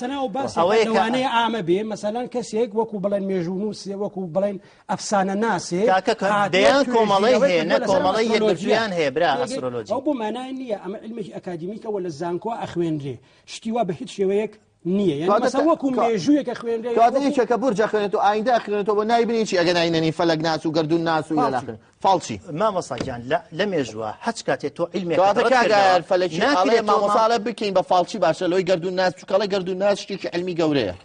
ئەوەیە کە ئامە بێ مەسەلەن کەسێک وەکو بڵێن مێژوونووسێ وەکو بڵێن ئەفسانە ناسێ کاکە دەیان کۆمەڵەی هەیە نە کۆمەڵەی یەکگرتوویان هەیە برا ئەسترۆلۆجی ئەو بۆ مانای نییە ئەمە علمێکی ئەکادیمیکە وە لە زانکۆ ئەخوێنرێ شتی وا بە هیچ شێوەیەک نییە یعنی مەسەن وەکو مێژوویەکە خوێنرێ کەواتە یەکێکە بورج ئەخوێنێتەوە ئایندە ئەخوێنێتەوە بۆ نایبنی چی ئەگەر ناینەنی فەلەک ناس و گەردوون ناس و ئیلاخر فاڵچی مامۆستا گیان لە مێژووە هەچ کاتێ تۆ عیلمێکت کەواتە ڕەت کاک کردەوە ئایار فەلەکی ئەڵێ ناکرێت تۆ مامۆستا ئەڵێ بکەین بە فاڵچی باشە لەوەی گەردوون ناس چونکە ئەڵێ گەردوون ناس شتێکی عیلمی گەورەیە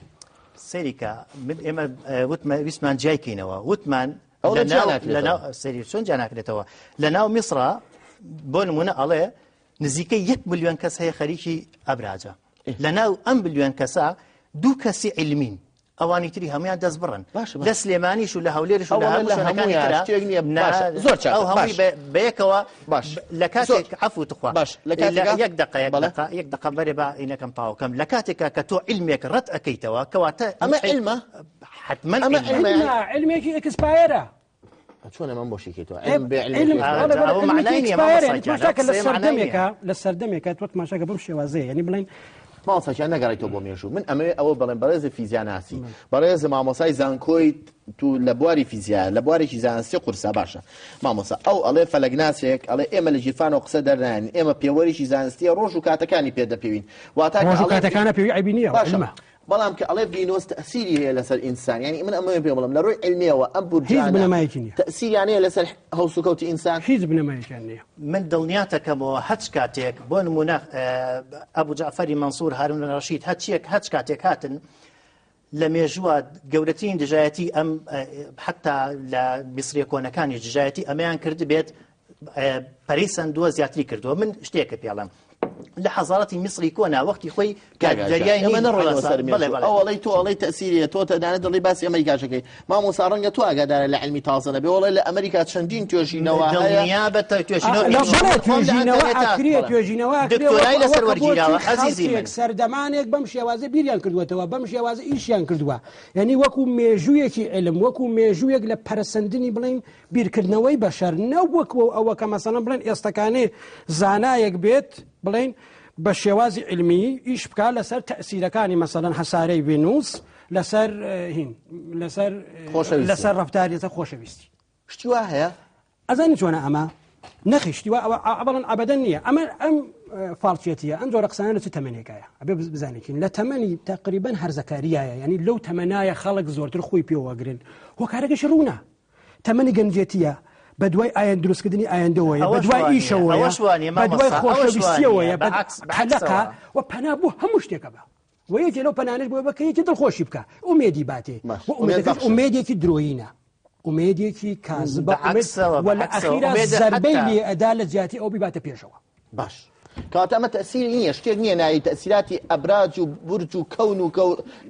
سەیری کە من ئێمە وتمە ویستمان جیای کەینەوە وتمان ئەوە لە جیا ناو ناکرێتەوە. لە ناو سەیری چۆن جیا ناکرێتەوە لە ناو میسرا بۆ نمونە ئەڵێ نزیکەی یەک ملیۆن کەس هەیە خەریکی ئەبراجە لە ناو ئەم ملیۆن کەسە دوو کەسی عیلمین ئەوانی تری هەمویان دەست بڕن باشە، باشە. لە سلێمانیش و لە هەولێریش و لە ئەوە هەموو لە شوێنەکانی هەموویان ترا شتێک نییە. نا، باشە، زۆر چاکە، ئەو هەمووی باش. بەیەکەوە باش. لە کاتێک زۆر. عەفو تخوا باش، لە کاتێکا؟ یەک دقە یەک بەڵێ. دقە یەک دقە بەرێ با ئینەکەم تاوکەم لە کاتێکا کە تۆ عیلمێک ڕەت ئەکەیتەوە کەواتە ئەمە عیلمە؟ حتمما ئەمە عیلمە. عیلمە. نا، علمێکی expire ە چۆن ئەمەم بۆ شیکەیتەوە؟ علم بێ علم علم بێ بەڵێ، بەڵێ، ئەوە علمێکی معنای نییە، expire ە. مامۆستا گیان، تماشاکە لە ئەو قسەیە معنای نییە. سەردەمێکە لە سەردەمێکە تۆ تماشاکە بەم شێوازەیە یعنی بڵێن مامۆستا گیان نەگەڕێیتەوە بۆ مێژوو من ئەمەوێ ئەوە بڵێم بەڕێز فیزیاناسی بەڕێز مامۆسای زانکۆی تو لە بواری فیزیا لە بوارێکی زانستی قورسە باشە مامۆسا ئەو ئەڵێ فەلەکناسێک ئەڵێ ئێمە لە گیرفانەوە قسە دەرنایەن ئێمە پێوەرێکی زانستیە ڕۆژ و کاتەکانی پێ دەپێوین واتا کە ڕۆژ و ئەڵێ کاتەکانە پێوی عەیبی نییە باشە عیلمە. بەڵام کە ئەڵێ ڤینۆس تەئسیری هەیە لەسەر ئینسان یانی من ئەمەوێ پێ بڵێم لە ڕووی عیلمیەوە ئەم هیچ بورجانە بنەمایەکی نییە. تەئسیریان هەیە لەسەر هەڵسوکەوتی ئینسان هیچ بنەمایەکیان نییە. من دڵنیاتەکەمەوە هەچ کاتێک بۆ نمونە ئەبو جەعفەری مەنسوور هارون ڕەشید هەچیەک هەچ کاتێک هاتن لە مێژووە گەورەترین دژایەتی ئەم حتا لە میسریە کۆنەکانیش دژایەتی ئەمەیان کردبێت پەرەی سەندووە زیاتری کردووە من شتێکە پێڵم لە حەزارەتی میسری کۆنا وەختی خۆی کە دەریای ئێمە نیل نەڕۆینەوە هەڵەسا سەر بەڵێ مێژوو بەڵێ ئەو ئەڵێی تۆ ئەڵێی تەئسیری هەیە تۆ تەنانەت دەڵێی باسی ئەمریکاش ئەکەی مامۆستا ڕەنگە تۆ ئاگادارە لە عیلمی تازە نەبێ وەڵێ لە ئەمریکا چەندین توێژینەوە هەیە دڵنیا بە توێژینەوە لە ئیشی بەڵێ خۆم لە توێژینەوە ئەنتەرنێتا ئەکرێ بەڵێ توێژینەوە ئەکرێ وەکو دکتۆرای ئەوە لەسەر کە بۆچی وەرگیراوە ئەزیزی خەڵکێک من سەردەمانێک بەم شێوازە بیریان کردووەتەوە بەم شێوازە ئیشیان کردووە یعنی وەکو مێژوویەکی علم وەکو مێژوویەک لە پەرەسەندنی بڵین بیرکردنەوەی بەشەر نەوەک وەکو ئەوە کە مەسەڵەن بڵێن ئێستەکانێ زانایەک بێت بڵێن بە شێوازی علمی ئیش بکا لەسەر تەسیرەکانی مەسەلەن هەسارەی ڤینوس لەسەر هین لەسەر خۆشەویستی. لەسەر ڕەفتاری لەسەر خۆشەویستی شتی وا هەیە؟ ئەزانی چۆنە ئەمە نەخی شتی وا ئەوە ئەبەڵن ئەبەدەن نییە ئەمە ئەم فاڵچێتیە ئەم جۆرە قسانە لە چ تەمەنێکایە ئەبێ بزانێکین لە تەمەنی تقریبا هەرزەکاریایە یعنی لەو تەمەنایە خەڵک زۆرتر خۆی پێوەگرن هۆکارەکەشی ڕوونە تەمەنی گەنجێتیە بەدوای ئایەن دروستکردنی ئایندەوەیە بەدوای ئیشەوەیە بەدوای خۆشەویستیەوەیە قەلەقە و پەنا بۆ هەموو شتێکە بە و یەکێ لەو پەنانش بۆ بە کە یەکی دڵخۆشی بکە ئومێدی باتێ و ئومێدەکەش ئومێدێکی درۆیینە ئومێدێکی کازبە و لە ئەخیرا زەربەی لێ ئەدا لە جیاتی ئەو بیباتە پێشەوە. باش کەواتە ئەمە تەئسیری نییە شتێک نییە ناوی تەئسیراتی ئەبراج و بورج و کەون و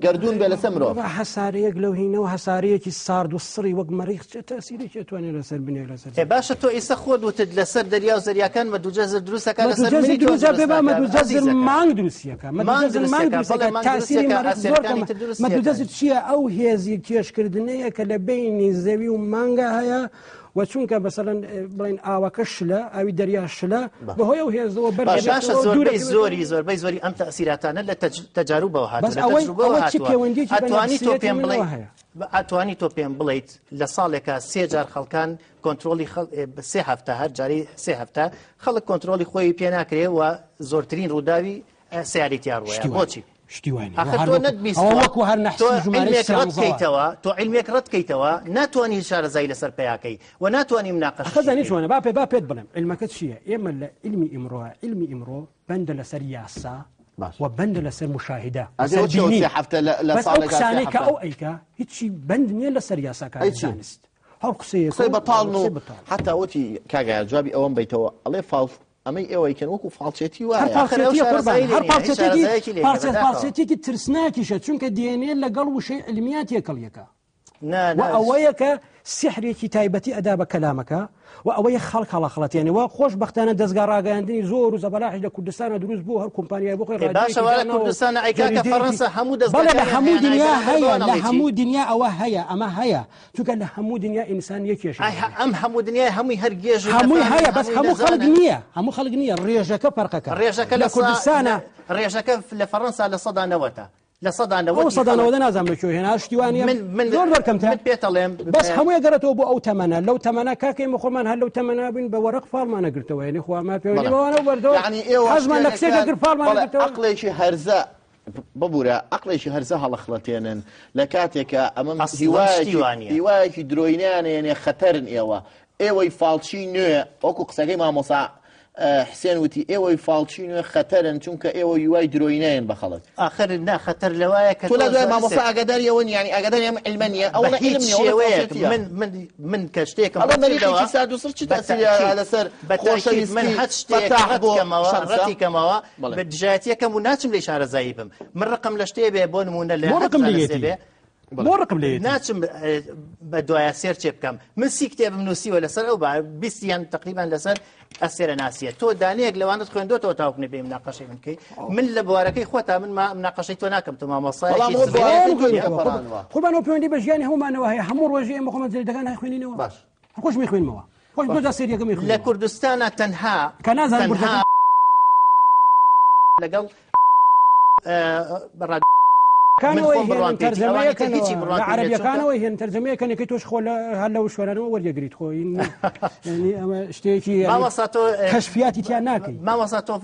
گەردوون بێ لەسەر مرۆڤ. بابا هەسارەیەک لەو هینەوە هەسارەیەکی سارد و سڕی وەک مەریخ چ تەئسیرێکی ئەتوانێ لەسەر بنێ لەسەر ئێ باشە تۆ ئیسە خۆت وتت لەسەر دەریا و زەریاکان مەدوجەزر دروست ئەکا لەسەر مەدوجەزر منی تۆ دروست دروست بێ با ناکا مەدوجەزر عەزیزەکەم مانگ دروستیەکە مانگ مەدوجەزر مانگ دروستیەکە بەڵێ دروستیەکە مانگ تاسیری دروستیەکە مەریخ زۆر ئەستێرەکانی کەمە تر دروستیەکەن مەدوجەزر چییە ئەو هێزی کێشکردنەیە کە لە بینی زەوی و مانگا هەیە و چونکە مەسەلەن بڵێن ئاوەکە شلە ئاوی دەریا شلە بەهۆی ئەو هێزەوە بەر باشە دەبێتەوە و زۆربەی دوورەکەوێتەوە. زۆری زۆربەی زۆری ئەم تەئسیراتانە لە تەجاروبەوە هاتووە بەس لە ئەوەی تەجروبەوە ئەوە چ هاتووە پەیوەندیەکی بە ئەتوانی تۆ نەفسیەتی پێم بڵێ منەوە هەیە؟ ئەتوانی تۆ پێم بڵیت لە ساڵێکا سێ جار خەڵکان کۆنترۆڵی خەڵ سێ هەفتە هەر جاری سێ هەفتە خەڵک کۆنترۆڵی خۆی پێ ناکرێ و زۆرترین ڕووداوی سیارەی تیا ڕووەیە شتی وانە بۆچی شتی وانە ئاخر هەر تۆ وەکو نەتبیستوە ئەوە وەکو هەر تۆ نەحسی ژمارەی عیلمێک ڕەت سیانزەوە کەیتەوە تۆ عیلمێک ڕەت کەیتەوە ناتوانی شارەزایی لەسەر پەیاکەی و ناتوانی ئەخە مناقەشەشی زانی بکەی چۆنە با پێ با پێت بڵێم عیلمەکە چییە ئێمە لە عیلمی ئیمڕۆ عیلمی ئیمڕۆ بەندە لەسەر یاسا باش و بەندە لەسەر مشاهدە ئەدی لەسەر ئەوە چیە ئەو بینین سێ هەفتە لە لە بەس ئەو ساڵێکا سێ قسانەی کە هەفتە ئەو ئەیکا هیچی بەند نییە لەسەر ئەی یاساکانی چی زانست هەر قسەیەکە قسەی و بەتاڵن و قسەی بەتاڵ حتا وتی کاک ئایا جوابی ئەوەم بەیتەوە ئەڵێ فاڵ ئەمەی ئێوەی کەن وەکو فاڵچێتی هەر وایە ئاخر ئەو فاڵچێتیە قوربان شارەزایی لێ هەر نییە هیچ فاڵچێتێکی شارەزایەکی لێ نییە فاڵچێت بەداخەوە فاڵچێتێکی ترسناکیشە چونکە دێنێ لەگەڵ وشەی علمیات تێکەڵیەکە نا و نا ئەوەیە کە سیحرێکی تایبەتی ئەدا بە کەلامەکە و ئەوەیە خەڵک هەڵەخڵەتێنێ و خۆشبەختانە دەزگا ڕاگەیاندنی زۆر و زەبەلاحیش لە کوردستانە دروست بوو هەر کۆمپانیای بۆ خۆی ئێ باشە ڕادیۆیەکی وا لە داناوە و کوردستانە ئەی کاکە جەریدەیەکی فەڕەنسا هەموو بەڵێ لە دەزگاکانیان هەموو هەیە دنیا نایبەرن هەیە بەوان لە ئەڵێ چی هەموو دنیا ئەوە هەیە ئەمە هەیە چونکە لە هەموو دنیا ئینسان یەک کێشەی ئای هەبێ ئەم هەموو دنیای هەمووی هەر گێژ و هەمووی نەفامن هەیە بەس هەمووی هەموو خەڵک نەزانن نییە هەموو خەڵک نییە ڕێژەکە فەرقەکە ڕێژەکە لە لە سا کوردستانە ڕێژەکە لە فەڕەنسا 90%ە لە ئەو 90%ی سەدا خەڵک نەوەدە نازانم لە کوێ هێنا شتی وا نییە من من زۆر زۆر کەمترە من پێتەڵێم بەس هەمووی گەڕێتەوە بۆ ئەو تەمەنە لەو تەمەنە کاکە ئێمە خۆمان هەر لەو تەمەنە بووین بە وەرەق فاڵمان ئەگرتەوە یعنی خوا ما پێوەندی بەڵێ بەوانە و بەردەوە یعنی ئێوە حەزمان لە کچێک شتێکەکان ئەکرد فاڵمان بەڵێ ئەگرتەوە عەقڵێکی هەرزە ببورە عەقڵێکی هەرزە هەڵەخڵەتێنن لە کاتێکە ئەمە ئەسڵەن شتی هیوایەکی وا نییە هیوایەکی درۆینیانێنێ خەتەرن ئێوە ئێوەی فاڵچی نوێ وەکو قسەکەی مامۆسا حسێن وتی ئێوەی فاڵچی نوێ خەتەرن چونکە ئێوە هیوای درۆینەیەن بە خەڵک ئاخر نا خەتەر لەوایە کە تۆ تۆ لە دوای مامۆستا زانستێک ئاگاداری ئەوە نیە یعنی ئاگاداری ئەم علمە نییە بە ئەوە هیچ علم نییە ئەوە شێوەیەک فاڵچێتیە من من من کە شتێکم ئەڵێ ڕەت مەریخێکی کردەوە سارد و سڕ چ بە تەئسیری تەئکید لەسەر بە تەئکید من خۆشەویستی هەر شتێک فەتاح ڕەت بۆ کەمەوە شەمسە ڕەتی کەمەوە بەڵێ بە دژایەتیەکەم و ناچم لێی شارەزایی بم من ڕقم لە شتێ بێ بۆ نمونە لە بۆ هەر ڕقم زانستێ لێیەتی بێ بەڵێ بۆ ڕقم لێیەتی ناچم بە دوایە سێرچێ بکەم من سی کتێبم نووسیوە لەسەر ئەو با بیستیان تقریبان لەسەر ئەستێرە ناسیە تۆ دانەیەک لەوانت خوێندۆتەوە تاوەکو نەبێ مناقەشەی من بکەی من لە بوارەکەی خۆتا من ما مناقەشەی تۆ ناکەم تۆ بەڵام مامۆستایەکی ئەوە زۆر بوارەکەی تۆی خوێندەوە تێپەڕاندوە قوربان ئەو پەیوەندی بە ژیانی هەموومانەوە هەیە هەموو ڕۆژی ئێمە خۆمان جەریدەکان خوێنینەوە باش خۆش میخوێنمەوە خۆش باش دو جار سێریەکەم لە میخوێنمەوە کوردستانە تەنها کە نازانم تەنها بورجەکە لەگەڵ ڕاد من کانەوەی خۆم هێنن بڕوام پێیتی ئەوانی تر هیچی تەرجەمەیەکەنەوە لە بڕوام پێ نییە چونکە عەرەبیەکانەوە هێن تەرجەمەیەکەن یەکەی تۆش خۆ لە هەر لەو شوێنانەوە وەریەگریت خۆ یعنی ئەمە شتێکی یعنی مامۆستا تۆ کەشفیاتی تیا ناکەی مامۆستا تۆ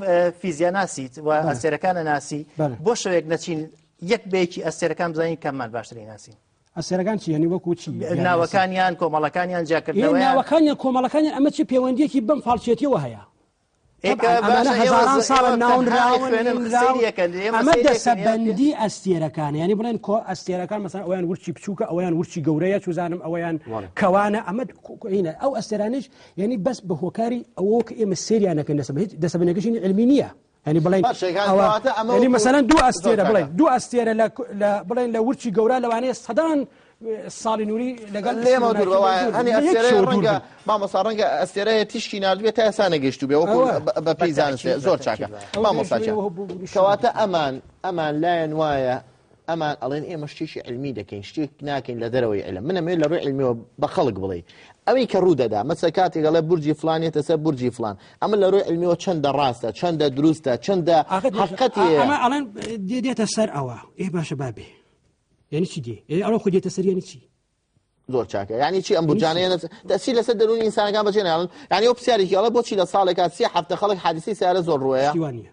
فیزیا ناسیت و بەڵێ ئەستێرەکانە ناسی بەڵێ بۆ شەوێک نەچین یەک بە یەکی ئەستێرەکان بزانین کاممان باشترین ناسین ئەستێرەکان چی یعنی وەکو چی بیان ناسی ناوەکانیان کۆمەڵەکانیان ئێ جیاکردنەوەیان ناوەکانیان کۆمەڵەکانیان ئەمە چی پەیوەندیەکی بەم فاڵچێتیەوە هەیە ئێکە طبعا ئەمانە باشە ئێوە هەزاران ساڵە ئێوە تەنها ناونراون خوێنن هێنراون سەیرەکەن ئێمە ئەمە سەیرەکەن ئێوە پێ دەسەبەندی ئەستێرەکان یعنی بڵێن کۆ ئەستێرەکان مەسەن ئەویان ورچی بچووکە ئەویان ورچی گەورەیە چوزانم ئەویان بەڵێ کەوانە ئەمە هینە ئەو ئەستێرانیش یعنی بەس بە هۆکاری ئەوە کە ئێمە سێریان نەکەن دەسەبەندەکەشی علمی نییە. یعنی بڵێن باشە، یان ئەوە کەواتە ئەمە یعنی وەکو- مەسەلەن دوو زۆر ئەستێرە چاکە. بڵێن دوو ئەستێرە لە لە بڵێن لە ورچی گەورە لەوانەیە سەدان ساڵی نووری لەگەڵ لێمەوە دوور بەوە دوور هەنی بن. لە یەک ئەستێرەیە شەوە دوور ڕەنگە بن. مامۆستا ڕەنگە ئەستێرەیە تیشکی ناردبێ تا ئێستا نەگەیشتوو بێ وەکو ئەوە. بە پێی زانستێ بەتەئکید، زۆر بەتەئکید چاکە وایە. ئەوە مامۆستا پێشبینی گیان وەهب بوو نیشان کەواتە بدەن. ئەمان ئەمان لایەن وایە ئەمان ئەڵێن ئێمە شتێکی علمی دەکەین شتێک ناکەین لە دەرەوەی علم من ئەمەوێت لە ڕووی علمیەوە بە خەڵک بڵێ ئەوەی کە ڕوو دەدا مەسە کاتێک ئەڵێ بورجی فلان یەتە سەر بورجی فلان ئەمە لە ڕووی علمیەوە چەندە ڕاستە چەندە دروستە چەندە ئاخر حەقیقەتی هەیە ئەمە ئەڵێن دێتە سەر ئەوە ئێ باشە با بێ یعنی چی دێ ئێ ئەڵێ خۆ دێتە سەر یعنی چی زۆر چاکە یعنی چی ئەم بورجانەیە تەسیر لەسەر دەروونی ئینسانەکان بەجێ ناڵن یعنی ئەو پرسیارێکی ئەڵێ بۆچی لە ساڵێکا سێ هەفتە خەڵک حادیسەی سیارە زۆر ڕووەیە شتی وا نییە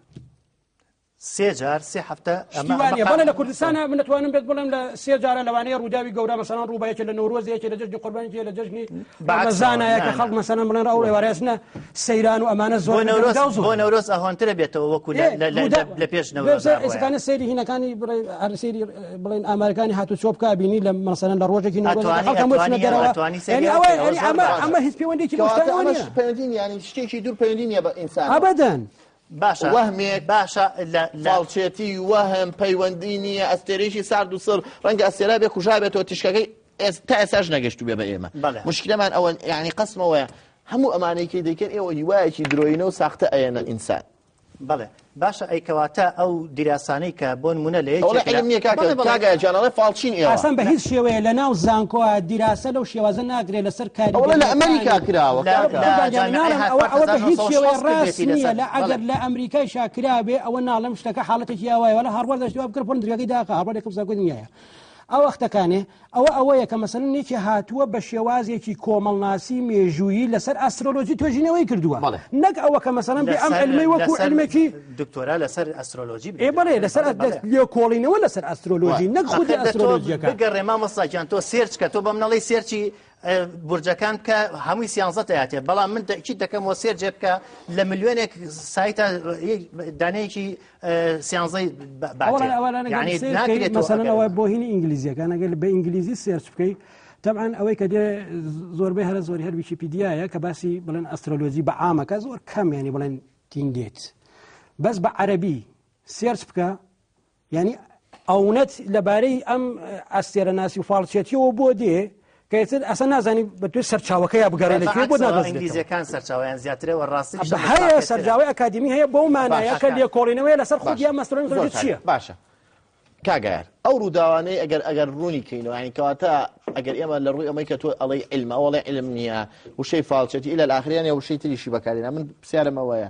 سێ جار سێ هەفتە شتی وا نییە بەڵێ لە کوردستانە من دەتوانم بێت بڵێم لە سێ جارە لەوانەیە ڕووداوی گەورە مەسەلەن ڕوو بە یەکێ لە نەورۆز یەکێ لە جەژنی قوربان یەکێ لە جەژنی ڕەمەزانە کە خەڵک مەسەلەن بڵێن ئەو ڕێوارێزنە سەیران و ئەمانە زۆر بۆ نەورۆز بۆ نەورۆز ئەهۆنترە بێتەوە وەکو لە پێش نەورۆز ئێستا سەیری هینەکانی هەر سەیری بڵێن ئامارەکانی هاتوچۆ بکە بینی لە مەسەلەن لە ڕۆژێکی نەورۆز خەڵک هەموو چنە دەرەوە یعنی ئەوە یعنی ئەمە ئەمە هیچ پەیوەندیکی بە شتانەوە نییە پەیوەندی نییە یعنی شتێکی دوور پەیوەندی نییە بە ئینسان ئەبەدەن باشە وەهمێک باشە لە لە فاڵچێتی وەهم پەیوەندی نییە ئەستێرەیەکی سارد و سڕ ڕەنگە ئەستێرا بێ کوژابێتەوە تیشکەکەی تا ئێستاش نەگەشتوو بێ بە ئێمە بەڵێ. مشکلەمان ئەوە یعنی قەسمەوەیە هەموو ئەمانەی کەی دەیکەن ئێوە هیوایەکی درۆینە و ساختە ئەیەنە ئینسان بەڵێ باشە ئەی کەواتە ئەو دیراسانەی کە بۆ نمونە لە ئەوڵێ یەکێک لە علم نییە کاکە بەڵێ بەڵێ کاکە گیان ئەڵێ فاڵچین ئێوە ئاسان بە هیچ شێوەیە لە ناو زانکۆ دیراسە لەو شێوازە ناگرێت لەسەر ئەوڵێ لە ئەمریکا کاریگەریەکانی کراوە لە کاکە لە قوربان گیان جامیعەی ناڵێم ئەوە هارفارد ئەوە بە هیچ شێوەیە 1960 ڕاست کردێتی نییە لەسەر لە بەڵێ ئەگەر لە ئەمریکای شاکرابێ ئەوە ناڵێم شتەکە حاڵەتێکی ئاوایە وەلا هارڤارد دەشتی وا بکرد پڕ درگاکەی داخە هارڤارد یەکەم زانکۆی دنیایە ئەو وەختەکانێ ئەوە ئەوەیە کە مەسەلەن یەکێ هاتووە بە شێوازێکی کۆمەڵناسی مێژوویی لەسەر ئەسترۆلۆجی توێژینەوەی کردووە بەڵێ. نەک ئەوە کە مەسەلەن بێ ئەم لەسەر علمەی وەکو لەسەر علمێکی دکتۆرا لەسەر ئەسترۆلۆجی ئێ بەڵێ لەسەر بەڵێ بەڵێ لێکۆڵینەوە لەسەر ئەسترۆلۆژی نەک خودی ئاخر دە تۆ ئەسترۆلۆجیەکە بگەڕێ مامۆستا گیان تۆ search کە تۆ بەم نەڵێی search ی بورجەکان بکە هەمووی سیانزە تیاتێ بەڵام من تەئکید دەکەمەوە search ێ بکە لە ملیۆنێک سایتە دانەیەکی سیانزەی باتێ یعنی ناکرێت مەسەلەن ئەوە بۆ هینی ئینگلیزیەکان ئەگەر بە ئینگلیزی search بکەی طبعا ئەوەی کە دێ زۆربەی هەرە زۆری هەر ویکیپیدیایە کە باسی بڵێن ئەسترۆلۆجی بە عامەکە زۆر کەم ینی بڵێن تین دێت بەس بە عەربی search بکە یانی ئەونەت لەبارەی ئەم ئەستێرەناسی و فاڵچێتیەوە بۆ دێ کە ئیتر ئەسە نازانی بە توی سەرچاوەکەیا بگەڕێ لە کوێ بۆ نادۆزرێتەوە. ئینگلیزیەکان سەرچاوەیان زیاترە و ڕاستی هەیە سەرچاوەی ئەکادیمی هەیە بەو مانایە کە لێکۆڵینەوەیە لەسەر خودی ئەم ئەسترۆنۆمی چییە. باشە کاک ئایار ئەو ڕووداوانەی ئەگەر ئەگەر ڕوونی کەینەوە یعنی کەواتە ئەگەر ئێمە لە ڕووی ئەمەی کە تۆ ئەڵێی علمە ئەو ئەڵێ علم نییە وشەی فاڵچێتی ئیلە ئاخریان یا وشەی تریشی بەکارێنا من پرسیارم ئەوەیە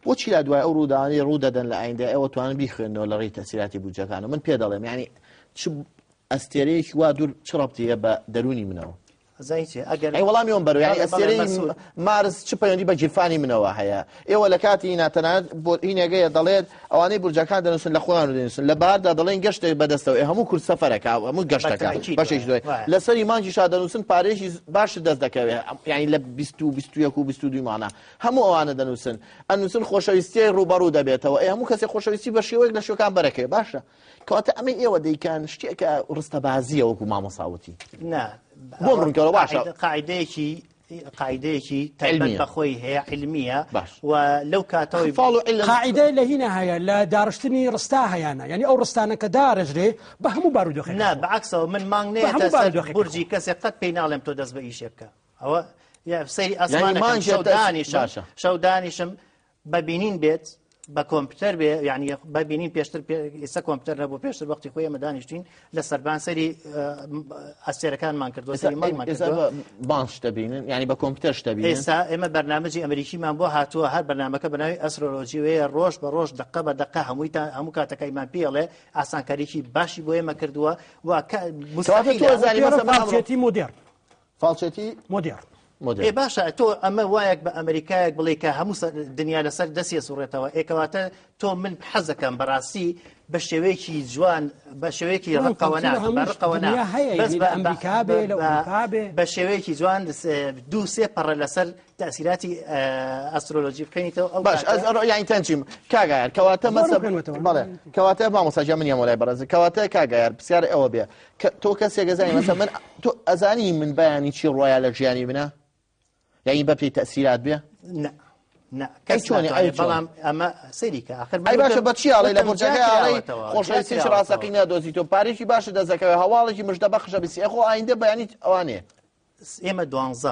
بۆچی لە دوای ئەو ڕووداوانەی ڕوو دەدەن لە ئایندە ئێوە توانن بیخوێنەوە لە ڕێی تەسیراتی بودجەکانەوە من پێ دەڵێم یعنی چ ئەستێرەیەکی وا دوور چ ڕەبتی هەیە بە دەروونی منەوە ئەزانی چی ئەگەر ئەی وەڵامی ئەوم بەرەوە یعنی بەڵێ، بەڵێ، ئەستێرەی مەسعود. مارس چ پەیوەندی بە گیرفانی منەوە هەیە ئێوە لە کاتی هینا تەنانەت بۆ هینێگەیە دەڵێت ئەوانەی بورجەکان دەنووسن لە خۆیان دەنووسن لە بەهاردا دەڵێن گەشتێک بەدەستەوە ئێ هەموو کورد سەفەرەکە هەموو گەشتەکە بەتەئکید بەشێکی وایە، زۆر وایە. لەسەری مانگیشا دەنووسن پارەیەکی باشت دەست دەکەوێ یعنی لە 20 و 21 و 22 مانە هەموو ئەوانە دەنووسن ئەنووسن خۆشەویستیی ڕووبەڕوو دەبێتەوە ئێ هەموو کەسێک خۆشەویستی بە شێوەیەک لە شێوەکان بەرەکەوێ باشە کەواتە ئەمەی ئێوە دەیکەن شتێکە ڕستەبازییە وەکو مامۆستا وتی نا بۆم ڕوونکەرەوە باشە قاعدەیەکی قاعدەیەکی تایبەت علمیە. بە خۆی هەیە علمیە باش. و لەو کاتەوەی فاڵ و علم قاعدە لە هینە هەیە لە داڕشتنی ڕستا هەیانە یعنی ئەو ڕستانە کە داڕێژرێ بە هەموو بارودۆخێک نا بەعکسەوە من مانگ بە هەموو نێتە سەر بارودۆخێک بورجی کەسێک قەت پێی ناڵێم تۆ دەست بە ئیشێ بکە ئەوە یا سەیری یعنی ئاسمانەکەم مانگ شەو تەس- دانیشم باشە. شەو دانیشم بە بینین بێت بە کۆمپیوتەر بێ یعنی بە بینین پێشتر ئێستا کۆمپیوتەر نەبوو پێشتر وەختی خۆی ئێمە دانیشتین لە سەربان سەری ئەستێرەکانمان کردووە سەری مانگمان ئێستا کردووە بە بان شتە بینن یعنی بە کۆمپیوتەر شتە بینن ئێستا ئێمە بەرنامەجی ئەمریکیمان بۆ هاتووە هەر بەرنامەکە بە ناوی ئەسترۆلۆجی وەیە ڕۆژ بە ڕۆژ دقە بە دقە هەمووی تا هەموو کاتەکەیمان پێڵێ ئاسانکاریی باشی بۆ ئێمە کردووە و کە کەواتە تۆ مستحیلە ئەزانی مەسەلەن ئەمڕۆ فاڵچێتی مۆدێرن فاڵچێتی مۆدێرن مۆدێرن ئێ باشە تۆ ئەمە وایەک بە ئەمریکایەک بڵێ کە هەموو دنیا لەسەر دەستی سوڕێتەوە ئێکەواتە تۆ من حەزەکەم بەڕاستی بە شێوەیەکی جوان بە شێوەیەکی بەڵام ڕقەوە نا فاڵچی لە بە هەموو ڕقەوە نا دنیا هەیە، بەس یعنی لە ئەمریکا بێ، لە ئەوروپا بێ. بە شێوەیەکی جوان دوو سێ پەڕە لەسەر تەئسیراتی ئەسترۆلۆجی بخوێنیتەوە ئەو باش کاتە ئەز ئەڕۆ یانی تەنچیم کاک ئایار کەواتە زۆر مەسە بخوێنمەتەوە. بەڵێ کەواتە مامۆستا گیان من یەمەوە لای بەڕێز کەواتە کاک ئایار پرسیار ئەوە بێ کە تۆ کەسێک ئەزانی مەسە من تۆ ئەزانی من بەیانی چی ڕۆیا لە ژیانی منە یعنی بە پێی تەئسیرات بێ نا. نا ئەی کەس چۆنی؟ ئەی ناتوانێت چۆن؟ بەڵام ئەمە سەیری کە ئاخر من ئەی باشە وتم بە چی ئەڵێی لە وتم بورجەکەی ئەڵێی جیاکراوەتەوە خۆشەویستیش جیاکراوەتەوە ڕاستەقینە دۆزیتەوە پارێکی باشت دەست دەکەوێ هەواڵێکی مژدە بەخشە بیسی ئەخۆ ئایندە بەیانی ئەوانەیە. ئێمە دوانزە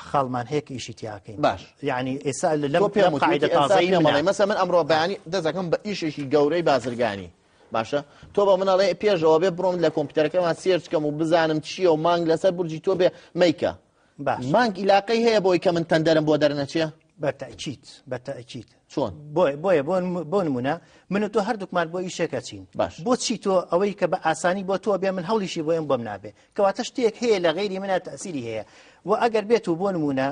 خاڵمان هەیە کە ئیشی تیاکەین باش. یعنی ئێستا لەم تۆ پێم لەم وت قاعدە وتی ئێستا تازەی پێم منە ئەڵێ مەسە من ئەمڕۆ بەیانی دەست دەکەم بە ئیشێکی گەورەی بازرگانی باشە تۆ بە من ئەڵێ پێشەوە بێ بڕۆم لە کۆمپیوتەرەکەمان search کەم و بزانم چییە و مانگ لەسەر بورجی تۆ بێ مەیکە باش. مانگ ئیلاقەی هەیە بۆی کە من تەندەرم بۆ دەرنەچێ؟ بە تەئکید بە تەئکید. چۆن؟ بۆیە بۆیە بۆ بۆ نمونە من و تۆ هەردووکمان بۆ ئیشێک ئەچین باش. بۆچی تۆ ئەوەی کە بە ئاسانی بۆ تۆ بێ من هەوڵیشی بۆ ئێم بۆم نابێ کەواتە شتێک هەیە لە غەیری منە تەئسیری هەیە و ئەگەر بێت و بۆ نمونە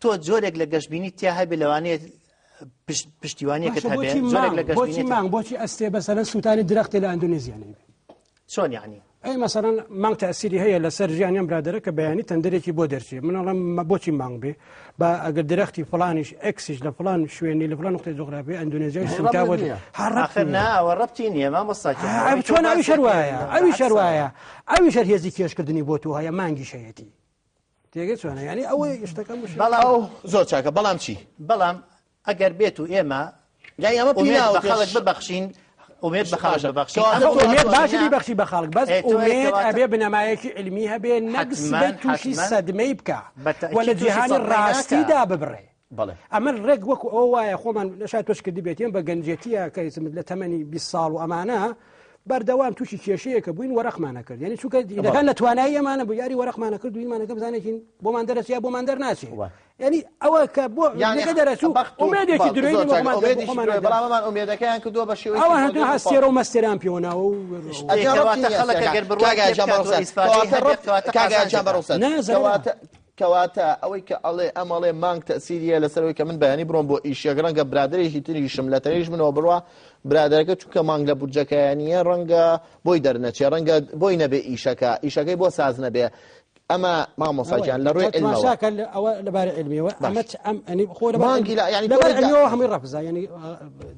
تۆ جۆرێک لە گەشبینی تیا هەبێ لەوانەیە پشتیوانیەکت باشە هەبێ بۆچی جۆرێک مانگ لە بۆچی گەشبینیت مانگ بۆچی ئەستێ بەسەرەن سووتانی درەختێ لە ئەندۆنێزیا نەیبێ؟ چۆن یعنی؟ ئەی مەسەڵەن مانگ تەئسیری هەیە لەسەر ژیانی ئەم برادەرە کە بەیانی تەندەرێکی بۆ دەرچێ من ئەڵێم بۆچی مانگ بێ با ئەگەر درەختی فڵانیش ئەکسیش لە فڵان شوێنی لە فڵان نقطەی جوغرافی ئەندۆنێزیای سووتا بۆ هەر ڕەبتی ئاخر نییە. نا ئەوە ڕەبتی نییە مامۆستا گیان. ئەو ئەوەی تۆ چۆن ئەویش باسی هەر وایە ئەکەی، ئەویش هەر عەکسەوە. وایە ئەویش هەر هێزی کێشکردنی بۆ تۆ هەیە مانگیش هەیەتی تێگەی چۆنە یعنی ئەوەی شتەکە مشکلە. بەڵام ئەو زۆر چاکە بەڵام چی؟ بەڵام ئەگەر بێت و ئێمە یعنی ئەمە ئومێد پیناوە بە خەڵک پێش ببەخشین ئومێد بە خەڵک باشە. ببەخشین کەواتە ئەمە تۆ ئومێد ئەتوانین باشە بیبەخشی بە خەڵک بەس ئێ، تۆ ئومێد کەواتە ئەبێ بنەمایەکی علمی هەبێ نەک حتماً، سبەی تووشی حتماً. سەدمەی بکە بە تەئکید و لە تووشی جیهانی سەدمەی ناکا. ڕاستیدا ببڕێ. بەڵێ. ئەمە ڕێک وەکو ئەوە وایە خۆمان شاید تۆش کردبێتین بە گەنجێتیە کە ئیسم لە تەمەنی 20 ساڵ و ئەمانە بەردەوام تووشی کێشەیەکە بووین وەرەقمانە کرد یعنی چونکە ئیدەکان لە توانایی ئەمانە بوو یاری وەرەقمانە کرد و ئیمانەکە بزانێکین بۆمان دەرەچێ یا بۆمان دەرناچێ. وای. یعنی ئەوە کە بۆ یعنی لەگە دەرەچوو بەخت و ئومێدێکی بەڵ- درۆیی زۆر چاکە. بۆ خۆمان ئومێدێکی خۆمان درۆیە، دەرەچوو. بەڵام ئەمان ئومێدەکەیان کردووە بە شێوەیەکی ئەوە زۆر هەتوو زۆر هەستێرە و مەستێران پێوەناوە و ئەجا کەواتە ڕەبتی نییە خەڵک سێکا. ئەگەر بڕوای کاکە پێ جان بکات و بەڕۆسەر. ئیسفادەی کەواتە هەبێت، ڕەبت- کەواتە کاکە قازانج جان دەکات. بەڕۆسەر. نا، زەرەرە. کەواتە ئەوەی کە ئەڵێ ئەم ئەڵێ مانگ تەسیریە لەسەرەوەی کە من بەیانی بڕۆم بۆ ئیشێک ڕەنگە برادێکی تریشم لە تەنیشت منەوە بڕوا برادەرەکە چونکە مانگ لە بورجەکەیانیە ڕەنگە بۆی دەرنەچێ ڕەنگە بۆی نەبێ ئیشەکە ئیشەکەی بۆ ساز نەبێ ئەمە مامۆستا گیان لە ڕووی علمەوە. تماشاکە ئەوە لەبارەی علمیەوە باش. ئەمە ئەم ئەنی خۆ لەبارەی مانگی لا- یعنی لەبارەی تۆ علمیەوە هەمووی ڕەفزە یعنی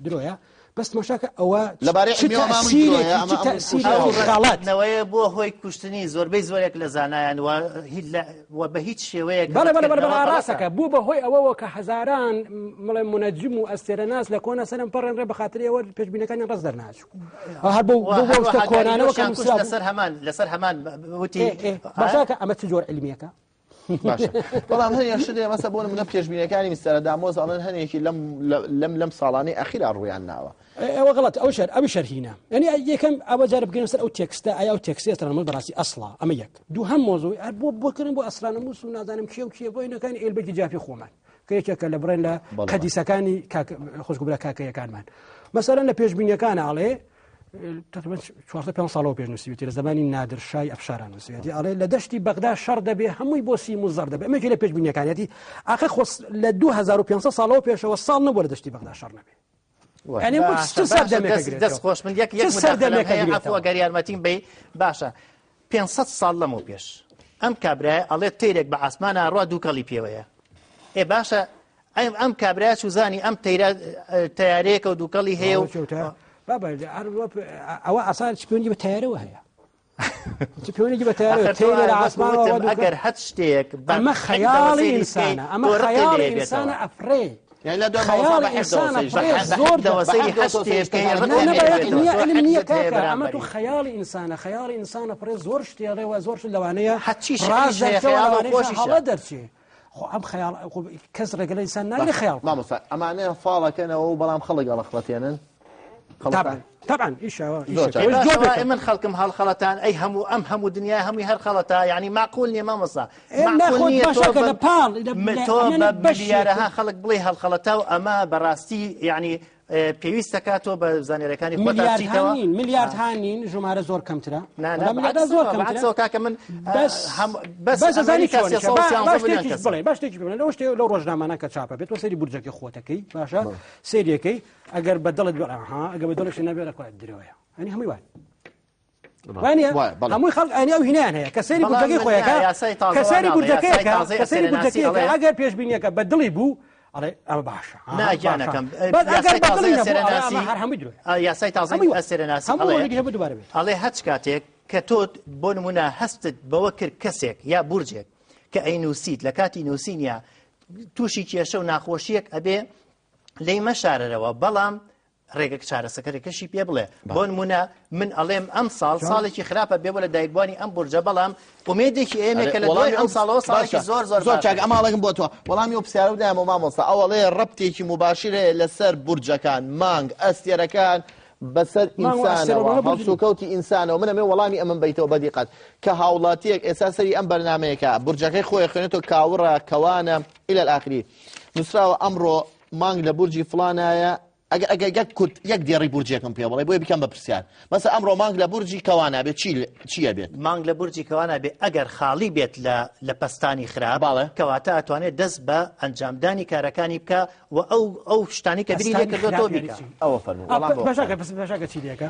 درۆیە بەس تماشاکە ئەوە لەبارەی چ علمیەوە مامۆی تەئسیرێکی، درۆیە، ئەمە چ ئەم تەئسیرێکی کوشتنەوە. غەڵەت. نەوەیە بۆ هۆی کوشتنی زۆربەی زۆرێک لە زانایان و هیچ لە- و بە هیچ شێوەیەک بەڵێ، بەڵێ، بەڵێ، ڕەتکردنەوە ڕاستەکە. بوو بە هۆی ئەوەوە کە هەزاران مڵێ منەجم و ئەستێرەناس لە کۆنە سەرم پەڕێن ڕێ بە خاتری ئەوە پێشبینەکانیان ڕەز دەرناچوو. هەر و بۆ هەروەها شتە کۆنانەوە کە گالیلۆشیان کوشت نووسرا بوو. لەسەر هەمان، لەسەر هەمان وتی، ئێ، ئێ، باشاکە ئەمە چ جۆر علمیەکە؟ باشە. بەڵام هەنێک شت هەیە، مەسە بۆ نمونە پێشبینەکانی میستەر دامۆز ئەڵێن هەنێکی لەم ساڵانەی ئەخیرا ڕوویان ناوە. ئەوە غەڵەت، ئەو شەر، ئەوی شەرهینە. یعنی یەکەم ئەوە جارە بگەینە سەر ئەو تێکستە، ئایا ئەو تێکستە ئەسترانەموس بەڕاستی ئەسڵە؟ ئەمە یەک. دووهەم مۆزوع، هەر بۆ کردن بۆ ئەسترانەموس و نازانم کێ و کێ بۆ ئینەکانی ئێلبەکی جافی خۆمان. کە یەکێکە لە بڕێن لە بەڵێ. قەدیسەکانی خۆشگوبرا کاکەیەکانمان. مەسەلەن لە پێشبینیەکان ئاڵێ، تقریباً چوارسەد پێنج ساڵەوە پێش نووسیوێتی، لە زمانی نادر شای ئەفشاران نووسیوێتی. ئەڵێ لە دەشتی بەغدا شەڕ دەبێ، هەمووی بۆ سیم و زەڕ دەبێ. ئەمە یەکێ لە پێشبینیەکانیەتی. ئاخر خۆ لە 2500 ساڵەوە پێشەوە ساڵ نەبووە لە دەشتی بەغدا شەڕ نەبێ. وای. یعنی بۆ باشە، چ سەردەمێکە باشە، گرێتەوە؟ دەست خۆش من یەک چ سەردەمێکە مداخلەم هەیە، گرێتەوە؟ عەفوە گەر یارمەتیم بەی. باشە، 500 ساڵ لەمەو پێش ئەم کابرایە ئەڵێ تەیرێک بە ئاسمانە ڕوا دووکەڵی پێوەیە. ئێ باشە، ئەم کابرایە چوزانی ئەم تەیارەیەکە و دووکەڵی هەیە و ئەوە چۆتە؟ بابا، ئەوە ئاسان چ پەیوەندی بە تەیارەوە هەیە؟ چ پەیوەندی بە تەیارەوە؟ ئەخر تۆ تەیرە لە وەک ئاسمانەوە وتم، دووکەڵ- ئەگەر هەچ شتێک بە ئەمە حەقدەوە خەیاڵی سەیری ئینسانە، بکەی، ئەمە تۆ ڕقی خەیاڵی لێ ئینسانە بێتەوە. ئەفرێ. یعنی لە دوای خەیاڵی مامۆستا بە ئینسانە حەقدەوە سەیری ئەفرێ، بکەی. زۆر بە حەقدەوە سەیری بە حەقدەوە هەچ شتێک سەیری بکەی، بکەی. ڕقی نا، نا، لێ بە بێتەوە. علمیە، تۆ علمیە حەقدت هەیە کاکە، ئەمە بەرامبەری. تۆ خەیاڵی ئینسانە، خەیاڵی ئینسانە پڕێ زۆر شتێ ڕێوە، زۆر شت لەوانەیە هەرچی شتێک ڕاست هەیە، دەرچێ، خەیاڵ و لەوانەیە خۆشیشە. هەڵە دەرچێ. خۆ ئەم خەیاڵ، خۆ کەس ڕێگە لە ئینسان ناگرێ خەیاڵ بکات. مامۆستا، ئەمانە فاڵەکەنەوە و بەڵام خەڵک ئەڵەخڵەتێنن؟ خەڵکان؟ طبعاً، طبعاً، ئیشەوە، زۆر ئیشەوە. چاک. ئەوەش باشە، جۆر بێتەوە. من خەڵکم هەڵخەڵەتان، ئەی ئەم هەموو دنیا هەمووی هەر خەڵەتە، یعنی معقول نییە مامۆستا. ئێ، نا، معقول خۆت نییە باشە تۆ کە لە پاڵ، لە لە تۆ ئەمە بە بەشێک ملیارەها خەڵک بڵێ هەڵخەڵەتە و ئەمە بەڕاستی، یعنی، پێویستە کات تۆ بە زانیاریەکانی خۆت ملیاردها بچیتەوە. نین، ملیاردها نین، ژمارە زۆر کەمترە. نا، نا، وەڵام ملیاردها بەعکسەوە، زۆر کەمترە. بەعکسەوە کاکە من، بەس بەس ئەزانی ئەمریکا چۆنیشە. سێ سەد و سیانزە باش ملیۆن شتێکیش کەسە. بڵێ، باش شتێکیش بڵێ. لەو شتێ، لەو ڕۆژنامانە کە چاپە بێت، تۆ سەیری بورجەکەی خۆتەکەی، باشە؟ سەیریەکەی، ئەگەر بە دڵت بێ، ئەها، ئەگەر بە دڵیش نەبێ، لە کوێ درەوەیە. یعنی هەمووی وایە. وانییە؟ وایە، بەڵێ. هەمووی خەڵک ئەنی ئەو هینیان هەیە کە سەیری بەڵام بورجەکەی من خۆیەکە، یاسای تازە کە سەیری واناڵێ، بورجەکەیەکە، یاسای تازەی کە سەیری ئەسەرناسی بورجەکەیەکە، ئەڵێ. ئەگەر پێشبینیەکە بە دڵی بوو، ئەڵێ ئەمە باشە. نا، باشە. گیانەکەم. بەس ئەگەر یاسای بە دڵی تازەی نەبوو، ئەڵێ ئەمە ئەسەرناسی هەر هەمووی درۆیە. یاسای تازەی هەمووی وایە. ئەسەرناسی هەموو ئەڵێ. وەرگری هەبوو دووبارە بێت. ئەڵێ هەچ کاتێک کە تۆ بۆ نمونە هەستت بەوە کرد کەسێک یا بورجێک کە ئەی نووسیت لە کاتی نووسینیا تووشی کێشە و ناخۆشیەک ئەبێ لێی مەشارەرەوە بەڵام ڕێگە چارەسەکەرەکەشی پێ بڵێ بۆ نمونە من ئەڵێم ئەم ساڵ ساڵێکی خراپە بێ بۆ لە دایکبووانی ئەم بورجە بەڵام ئومێدێکی ئێمە کە لە دوای ئەم ساڵەوە ساڵێکی زۆر زۆر زۆر چاک ئەماڵێکم بۆ تۆ وەڵامی ئەو پرسیارە بدایەمەوە مامۆستا ئەو ئەڵێ ڕەبتێکی موباشیر هەیە لەسەر بورجەکان مانگ ئەستێرەکان بەسەر ئینسانەوە هەڵسوکەوتی ئینسانەوە من ئەمێ وەڵامی ئەمن بیتەوە بەدیقەت کە هاوڵاتیەک ئێستا سەری ئەم بەرنمەیەکە بورجەکەی خۆی خوێنێتەوە کاوڕە کەوانە إلى الآخری نووسراوە ئەمڕۆ مانگ لە بورجی فڵانایە ئەگەر ئەگەر یەک کورت یەک دێڕی بورجێکم پێ بڵێ بۆیە بیکەم بە پرسیار مەسە ئەمڕۆ مانگ لە بورجی کەوانا بێت چی چییە بێت مانگ لە بورجی کەوانا بێ ئەگەر خاڵی بێت لە لە پەستانی خراپ بەڵێ. کەواتە ئەتوانێت دەست بە ئەنجامدانی کارەکانی بکا و ئەو ئەو شتانی کە بیری لێ پەستانی کردووە خراپ تۆ یانی بیکا چی؟ ئەوە فەرموو وەڵام بۆ بەشەکە بەس بەشەکە چی لێکە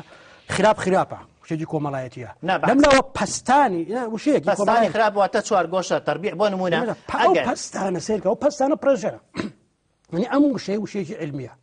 خراپ خراپە وشێکی کۆمەڵایەتیە نا، بەعکس. لەم لاوە پەستانی نا، وشەیەکی پەستانی کۆمەڵایەتی. خراپ واتە چوارگۆشە تەربیع بۆ نمونە ئەو ئەگەر پەستانە سێرکە ئەو پەستانە پرەژەرە یعنی ئەم وشەیە وشەیەکی علمیە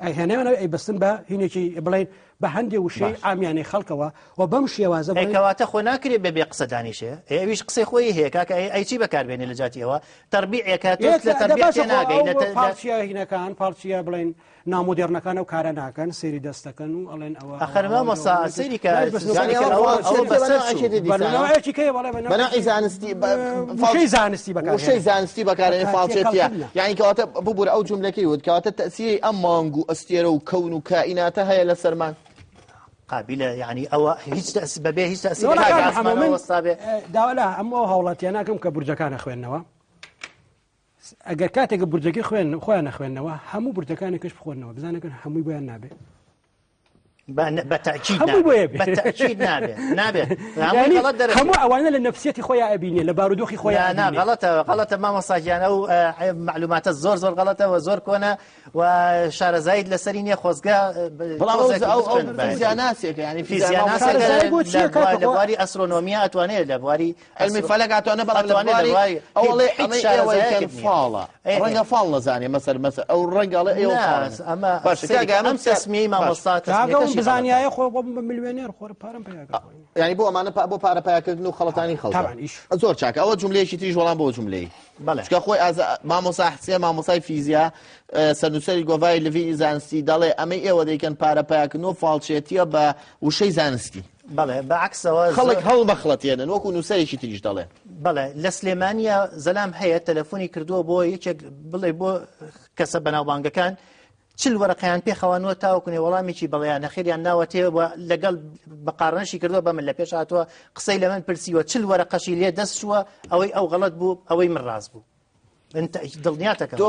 ئەی هێنایانەوە ئەی بەستن بە هینێکی بڵێن بە هەندێ وشەی عامیانەی خەڵکەوە و بەم شێوازە ئەی بڵێن کەواتە خۆ ناکرێ بەبێ قسە دانیشێ ئێ ئەویش قسەی خۆی هەیە کاکە ئەی ئەی چی بەکاربێنێ لە جاتی ئەوە تەربیعێکە تۆ لە تەربیع باشە خۆ تێناگەی لە ئەو ت- لە- پاڵچیە هینەکان پاڵچیە بڵێن نامۆدێرنەکان ئەو کارە ناکەن سەیری دەستەکەن و ئەڵێن ئەوە ئەخەر مامۆستا سەیری کە یعنی ئەوە ئەوە ئەوە بەسەر چوو. بەناوێکی کەی بەڵێ بەناوی زانستی وشەی زانستی بەکار وشەی زانستی بەکارێنێ فاڵچێتیە کەڵکردنە. یعنی کەواتە ببوورە ئەو جملەکەی وت کەواتە تەسیری ئەم مانگ و ئەستێرە و کەون و کائیناتە هەیە لەسەرمان قابلە یعنی ئەوە هیچ تەس بەبێ هیچ تەسیرێک وەڵا لە کاک محەممەد، ئاسمانەوە من وەستا بێ داوا لە هەموو ئەو هاوڵاتیانە ئەکەم کە بورجەکان ئەخوێننەوە ئەگەر کاتێک بورجەکەی خوێن خۆیان نەخوێننەوە هەموو بورجەکانی کەش بخۆنەوە بزانەکەن هەمووی بۆیان نابێ بە تەئکید هەمووی بۆیە بێ. بە تەئکید نابێ نابێ هەمووی یعنی غەڵەت دەرەچێ. هەموو ئەوانە لە نەفسیەتی خۆیان ئەبینێ لە بارودۆخی خۆیان نا نا ئەبینێ. غەڵەتە غەڵەتە مامۆستا گیان ئەو معلوماتە زۆر زۆر غەڵەتە و زۆر کۆنە و شارەزاییت لەسەری نییە خۆزگە بەڵام ئەو تۆزێک ئەو ئەو بخوێندبایە. فیزیاناسێکە یعنی فیزیاناسێکە شارەزایی بۆ چییە لە بوار- کاکە؟ لە بواری ئەسترۆنۆمیا ئەتوانێت لە بواری علمی فەلەک ئەتوانێ بەڵام لە ئەتوانێ لە بواری بواری ئەو ئەڵێ هیچ ئەمەی ئێوەی شارەزایەکت کەن نییە. فاڵە ئێ، ئێ. ڕەنگە فاڵ نەزانێ مەسەر مەسەر ئەو ڕەنگە ئەڵێ ئێوە نا، فاڵن. ئەمە باشە سەیری کاکە، ئەمە ئەم تەسمیەی مامۆستا کاکە ئەو تەسمیەکەشی غەڵەتە. بزانیایە خۆ بۆ بە ملیۆنێر خۆر پارەم پەیا کرد. یعنی بۆ ئەمانە بۆ پارە پایاکردن و خەڵەتانی خەڵکە. تابعاً ئیش. زۆر چاکە ئەوە جملەیەکی تریش وەڵام بۆ جملەی بەڵێ. چونکە خۆی ئازا مامۆستا حسێن مامۆستای فیزیا سەرنووسەری گۆڤاری لڤینی زانستی دەڵێ ئەمەی ئێوە دەیکەن پارە پایاکردن و فاڵچێتیە بە وشەی زانستی. بەڵێ بە عەکسەوە خەڵک هەڵمەخڵەتێنن وەکو نووسەرێکی تریش دەڵێ. بەڵێ لە سلێمانیە زەلام هەیە تەلەفۆنی کردووە بۆ یەکێک بڵێ بۆ کەسە بەناوبانگەکان 40 وەرەقەیان پێخەوانوە تاوەکو نێ وەڵامێکی بەڵێیان نەخێریان ناوەتێ و لەگەڵ بەقارنەشی کردووە بە من لە پێش هاتووە قسەی لە من پرسیوە 40 وەرەقەشی لێ دەست چووە ئەوەی ئەو غەڵەت بوو ئەوەی من ڕاست بوو من دڵنیاتەکەم. تۆ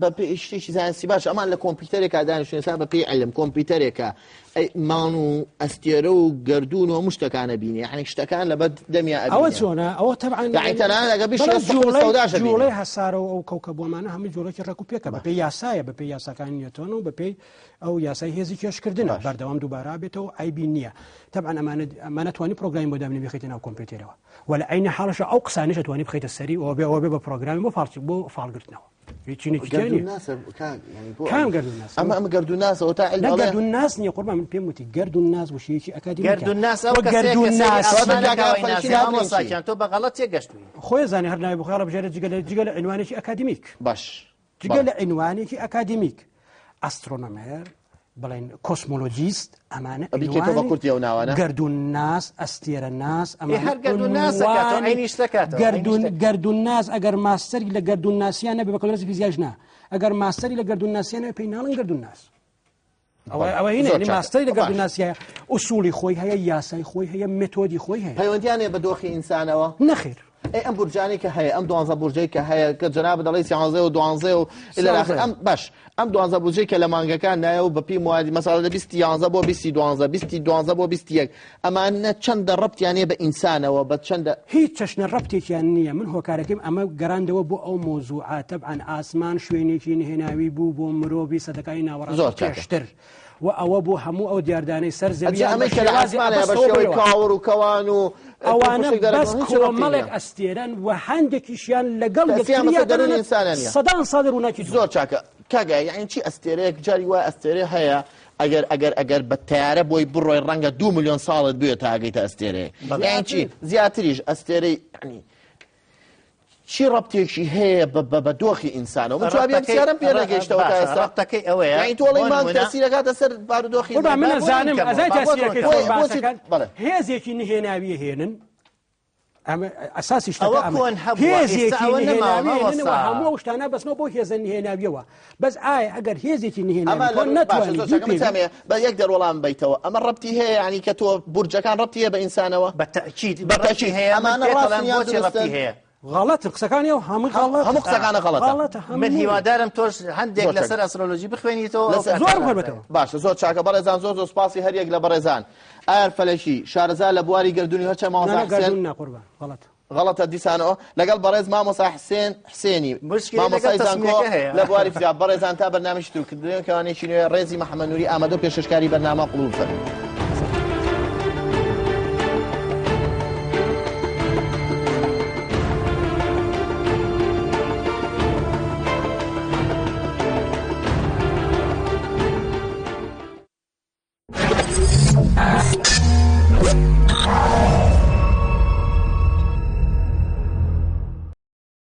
بە پێی شتێکی زانستی باش ئەمان لە کۆمپیوتەرێکا دانیشتوین ئێستا بە پێی علم کۆمپیوتەرێکە ئەی مان و ئەستێرە و گردون و هەموو شتەکانە بینێ یعنی شتەکان لەبەر دەمیا ئەبینێ. ئەوە چۆنە ئەوە تەبعاً یعنی تەنانەت ئەگەر بیشێ بەڵام سەقف سەوداش ئەبینێ. جوڵەی هەسارە و ئەو کەوکەبووەمانە هەمووی جوڵێکی ڕێک و پێکە بەپێی یاسایە بەپێی یاساکانی نیوتۆن و بەپێی ئەو یاسای هێزی کێشکردنە بەردەوام دووبارە بێتەوە عەیبی نییە تەبعاً ئەمانە توانی پرۆگرامی بۆ دابنێ بخەیتە ناو کۆمپیوتەرەوە وە لە عەینە حاڵەشە ئەو قسانەش ئەتوانی بخەیتە سەری ئەوە بێ ئەوە بێ بە پرۆگرامی بۆ فاڵ بۆ فاڵگرتنەوە هیچ تیا نییە. گەردوون ناسە کاک، یعنی بۆ کام گەردوون ناسە؟ ئەمە گەردوون ناسە، ئەوە تا علم نە ئەڵێ. گەردوون ناس نییە قوربان، من پێم وتی گەردوون ناس وشەیەکی ئەکادیمیکە. گەردوون ناس ئەو وە کەسەیە کە گەردوون سەیری ناس. ئاسمانە کاکە، کاوەی فەلەکی ناسە. ناس مامۆستا چی؟ گیان، تۆ بە غەڵەت تێگەشتووی. خۆی زانی هەر ناوی بخۆی هەڵبژێرە جگە لە عنوانێکی ئەکادیمیک. باش. جگە لە عنوانێکی ئەکادیمیک. ئەسترۆنۆمێر، بڵێن کۆسمۆلۆجیست، ئەمانە ئەبی کێ تۆ بە کورتی ئەو ناوانە؟ گەردوون ناس، ئەستێرە ناس، ئەمانە ئێ هەر گەردوون ناس ئەکاتەوە، عنوانی عەینی شتەکاتەوە، عەینی شتەکاتەوە. گەردوون ناس ئەگەر ماستەری لە گەردوون ناسیان نەبێ، بەکالۆریۆسی فیزیاش نا. ئەگەر ماستەری لە گەردوون ناسیان نەبێ، پێی ناڵێن گەردوون ناس. ئەوە هینە، زۆر یعنی چاکە. ماستەری لە گەردوون باش. ناسیایە، ئوسوڵی خۆی هەیە، یاسای خۆی هەیە، مێتۆدی خۆی هەیە. پەیوەندیان هەیە بە دۆخی ئینسانەوە؟ نەخێر. ئەی ئەم بورجانەی کە هەیە، ئەم دوانزە بورجەی کە هەیە، کە جەنابت دەڵێی سیانزە و دوانزە و إلى آخر، سیانزە. ئەم باش، ئەم دوانزە بورجەی کە لە مانگەکان نایە و بە پێی موادی، مەسەڵەن لە بیستی یانزە بۆ بیستی دوانزە، بیستی دوانزە بۆ بیستی یەک، ئەمانە چەندە ڕەبتیان هەیە بە ئینسانەوە، بە چەندە هیچ چەشنە ڕەبتێکیان نییە. من هۆکارەکەیم ئەمە گەڕاندەوە بۆ ئەو مۆزوعە. تەبعاً ئاسمان شوێنێکی نهێناوی بوو بۆ مرۆڤی سەدەکانی ناوەڕاست زۆر چاکە. پێشتر. و ئەوە بۆ هەموو ئەو دیاردانەی سەر زەویان ئەجا ئەمەی بە کە لە شێوازی ئاسمانەیە بە ئەبەستەوە شێوەی بووەوە. کاوڕ و کەوان و ئەوانە پوشک دەرەکەون، بەس هیچ ڕەبتی کۆمەڵێک نییە. ئەستێرەن و هەندێکیشیان لەگەڵ تەسیان یەکتریان بەسەر دەروونی دەرەنە ئینسانە نییە. سەدان ساڵی ڕووناکی دوور. زۆر چاکە. کاکە، یعنی چی ئەستێرەیەک جاری وایە ئەستێرە هەیە، ئەگەر بە تەیارە بۆی بڕۆی ڕەنگە 2 ملیۆن ساڵت بوێت تا ئەگەیتە ئەستێرەیە. بەڵێ. یعنی چی؟ زیاتریش ئەستێرەی، یعنی چی ڕەبتێکی هەیە بە بە بە دۆخی ئینسانەوە من جوابی ئەم پرسیارەم پێ نەگەیشتەوە تا ئێستا ڕەبتەکەی ئەوەیە یانی تۆ ئەڵێی مانگ تەسیر ئەکاتە سەر بارودۆخی قوربان من ئەزانم ئەزای تەسیرەکەی خۆی باسەکەن بەڵێ هێزێکی نهێناویە هێنن ئەمە ئەساسی شتەکە ئەوە ئەمە کۆن هەبووە، ئێستا هێزێکی ئەوە نەماوە، نهێناوی هێنن و مامۆستا. هەموو ئەو شتانە بەسنەوە بۆ هێزە نهێناویەوە بەس ئایا ئەگەر هێزێکی نهێناوی ئەمە تۆ لە باشە نەتوانی زۆر چاکە من بیپێوی تامەیە بە یەک دەر وەڵام بەیتەوە ئەمە ڕەبتی هەیە یعنی کە تۆ بورجەکان ڕەبتی هەیە بە ئینسانەوە بە تەئکید بە ڕەبتی تەئکید هەیە من ئەمانە پێت ڕاستن ئەڵێم یان بۆچی ڕەبتی دروستن هەیە غەڵەتن قسەکانی ئەو هەمووی غەڵەتە هەموو قسەکانە غەڵەتە غەڵەتە من هەمووی. هیوادارم تۆش هەندێک زۆر چاکە. لەسەر ئەسترۆلۆژی بخوێنیتەوە ئەو لەسەر- کاتە زۆر ڕاست بخوێنێتەوە. باشە زۆر چاکە بەڕێزان زۆر زۆر سپاسی هەریەک لە بەڕێزان ئایار فەلەکی شارەزا لە بواری گەردوونی هەرچە مامۆستا نا، نا، حسێن گەردوون نا قوربان غەڵەتە غەڵەتە دیسانەوە لەگەڵ بەڕێز مامۆستا حسێن حسێنی مشکلە مامۆستای لەگەڵ زانکۆ تەسمیەکە هەیە. لە بواری فیزیا بەڕێزان تا بەرنامەی ترکردنەوە کەوانێکی نوێ ڕێزی محەممەد نوری ئامادە و پێشکەشکاری بەرنامە قبوڵ فەرموو.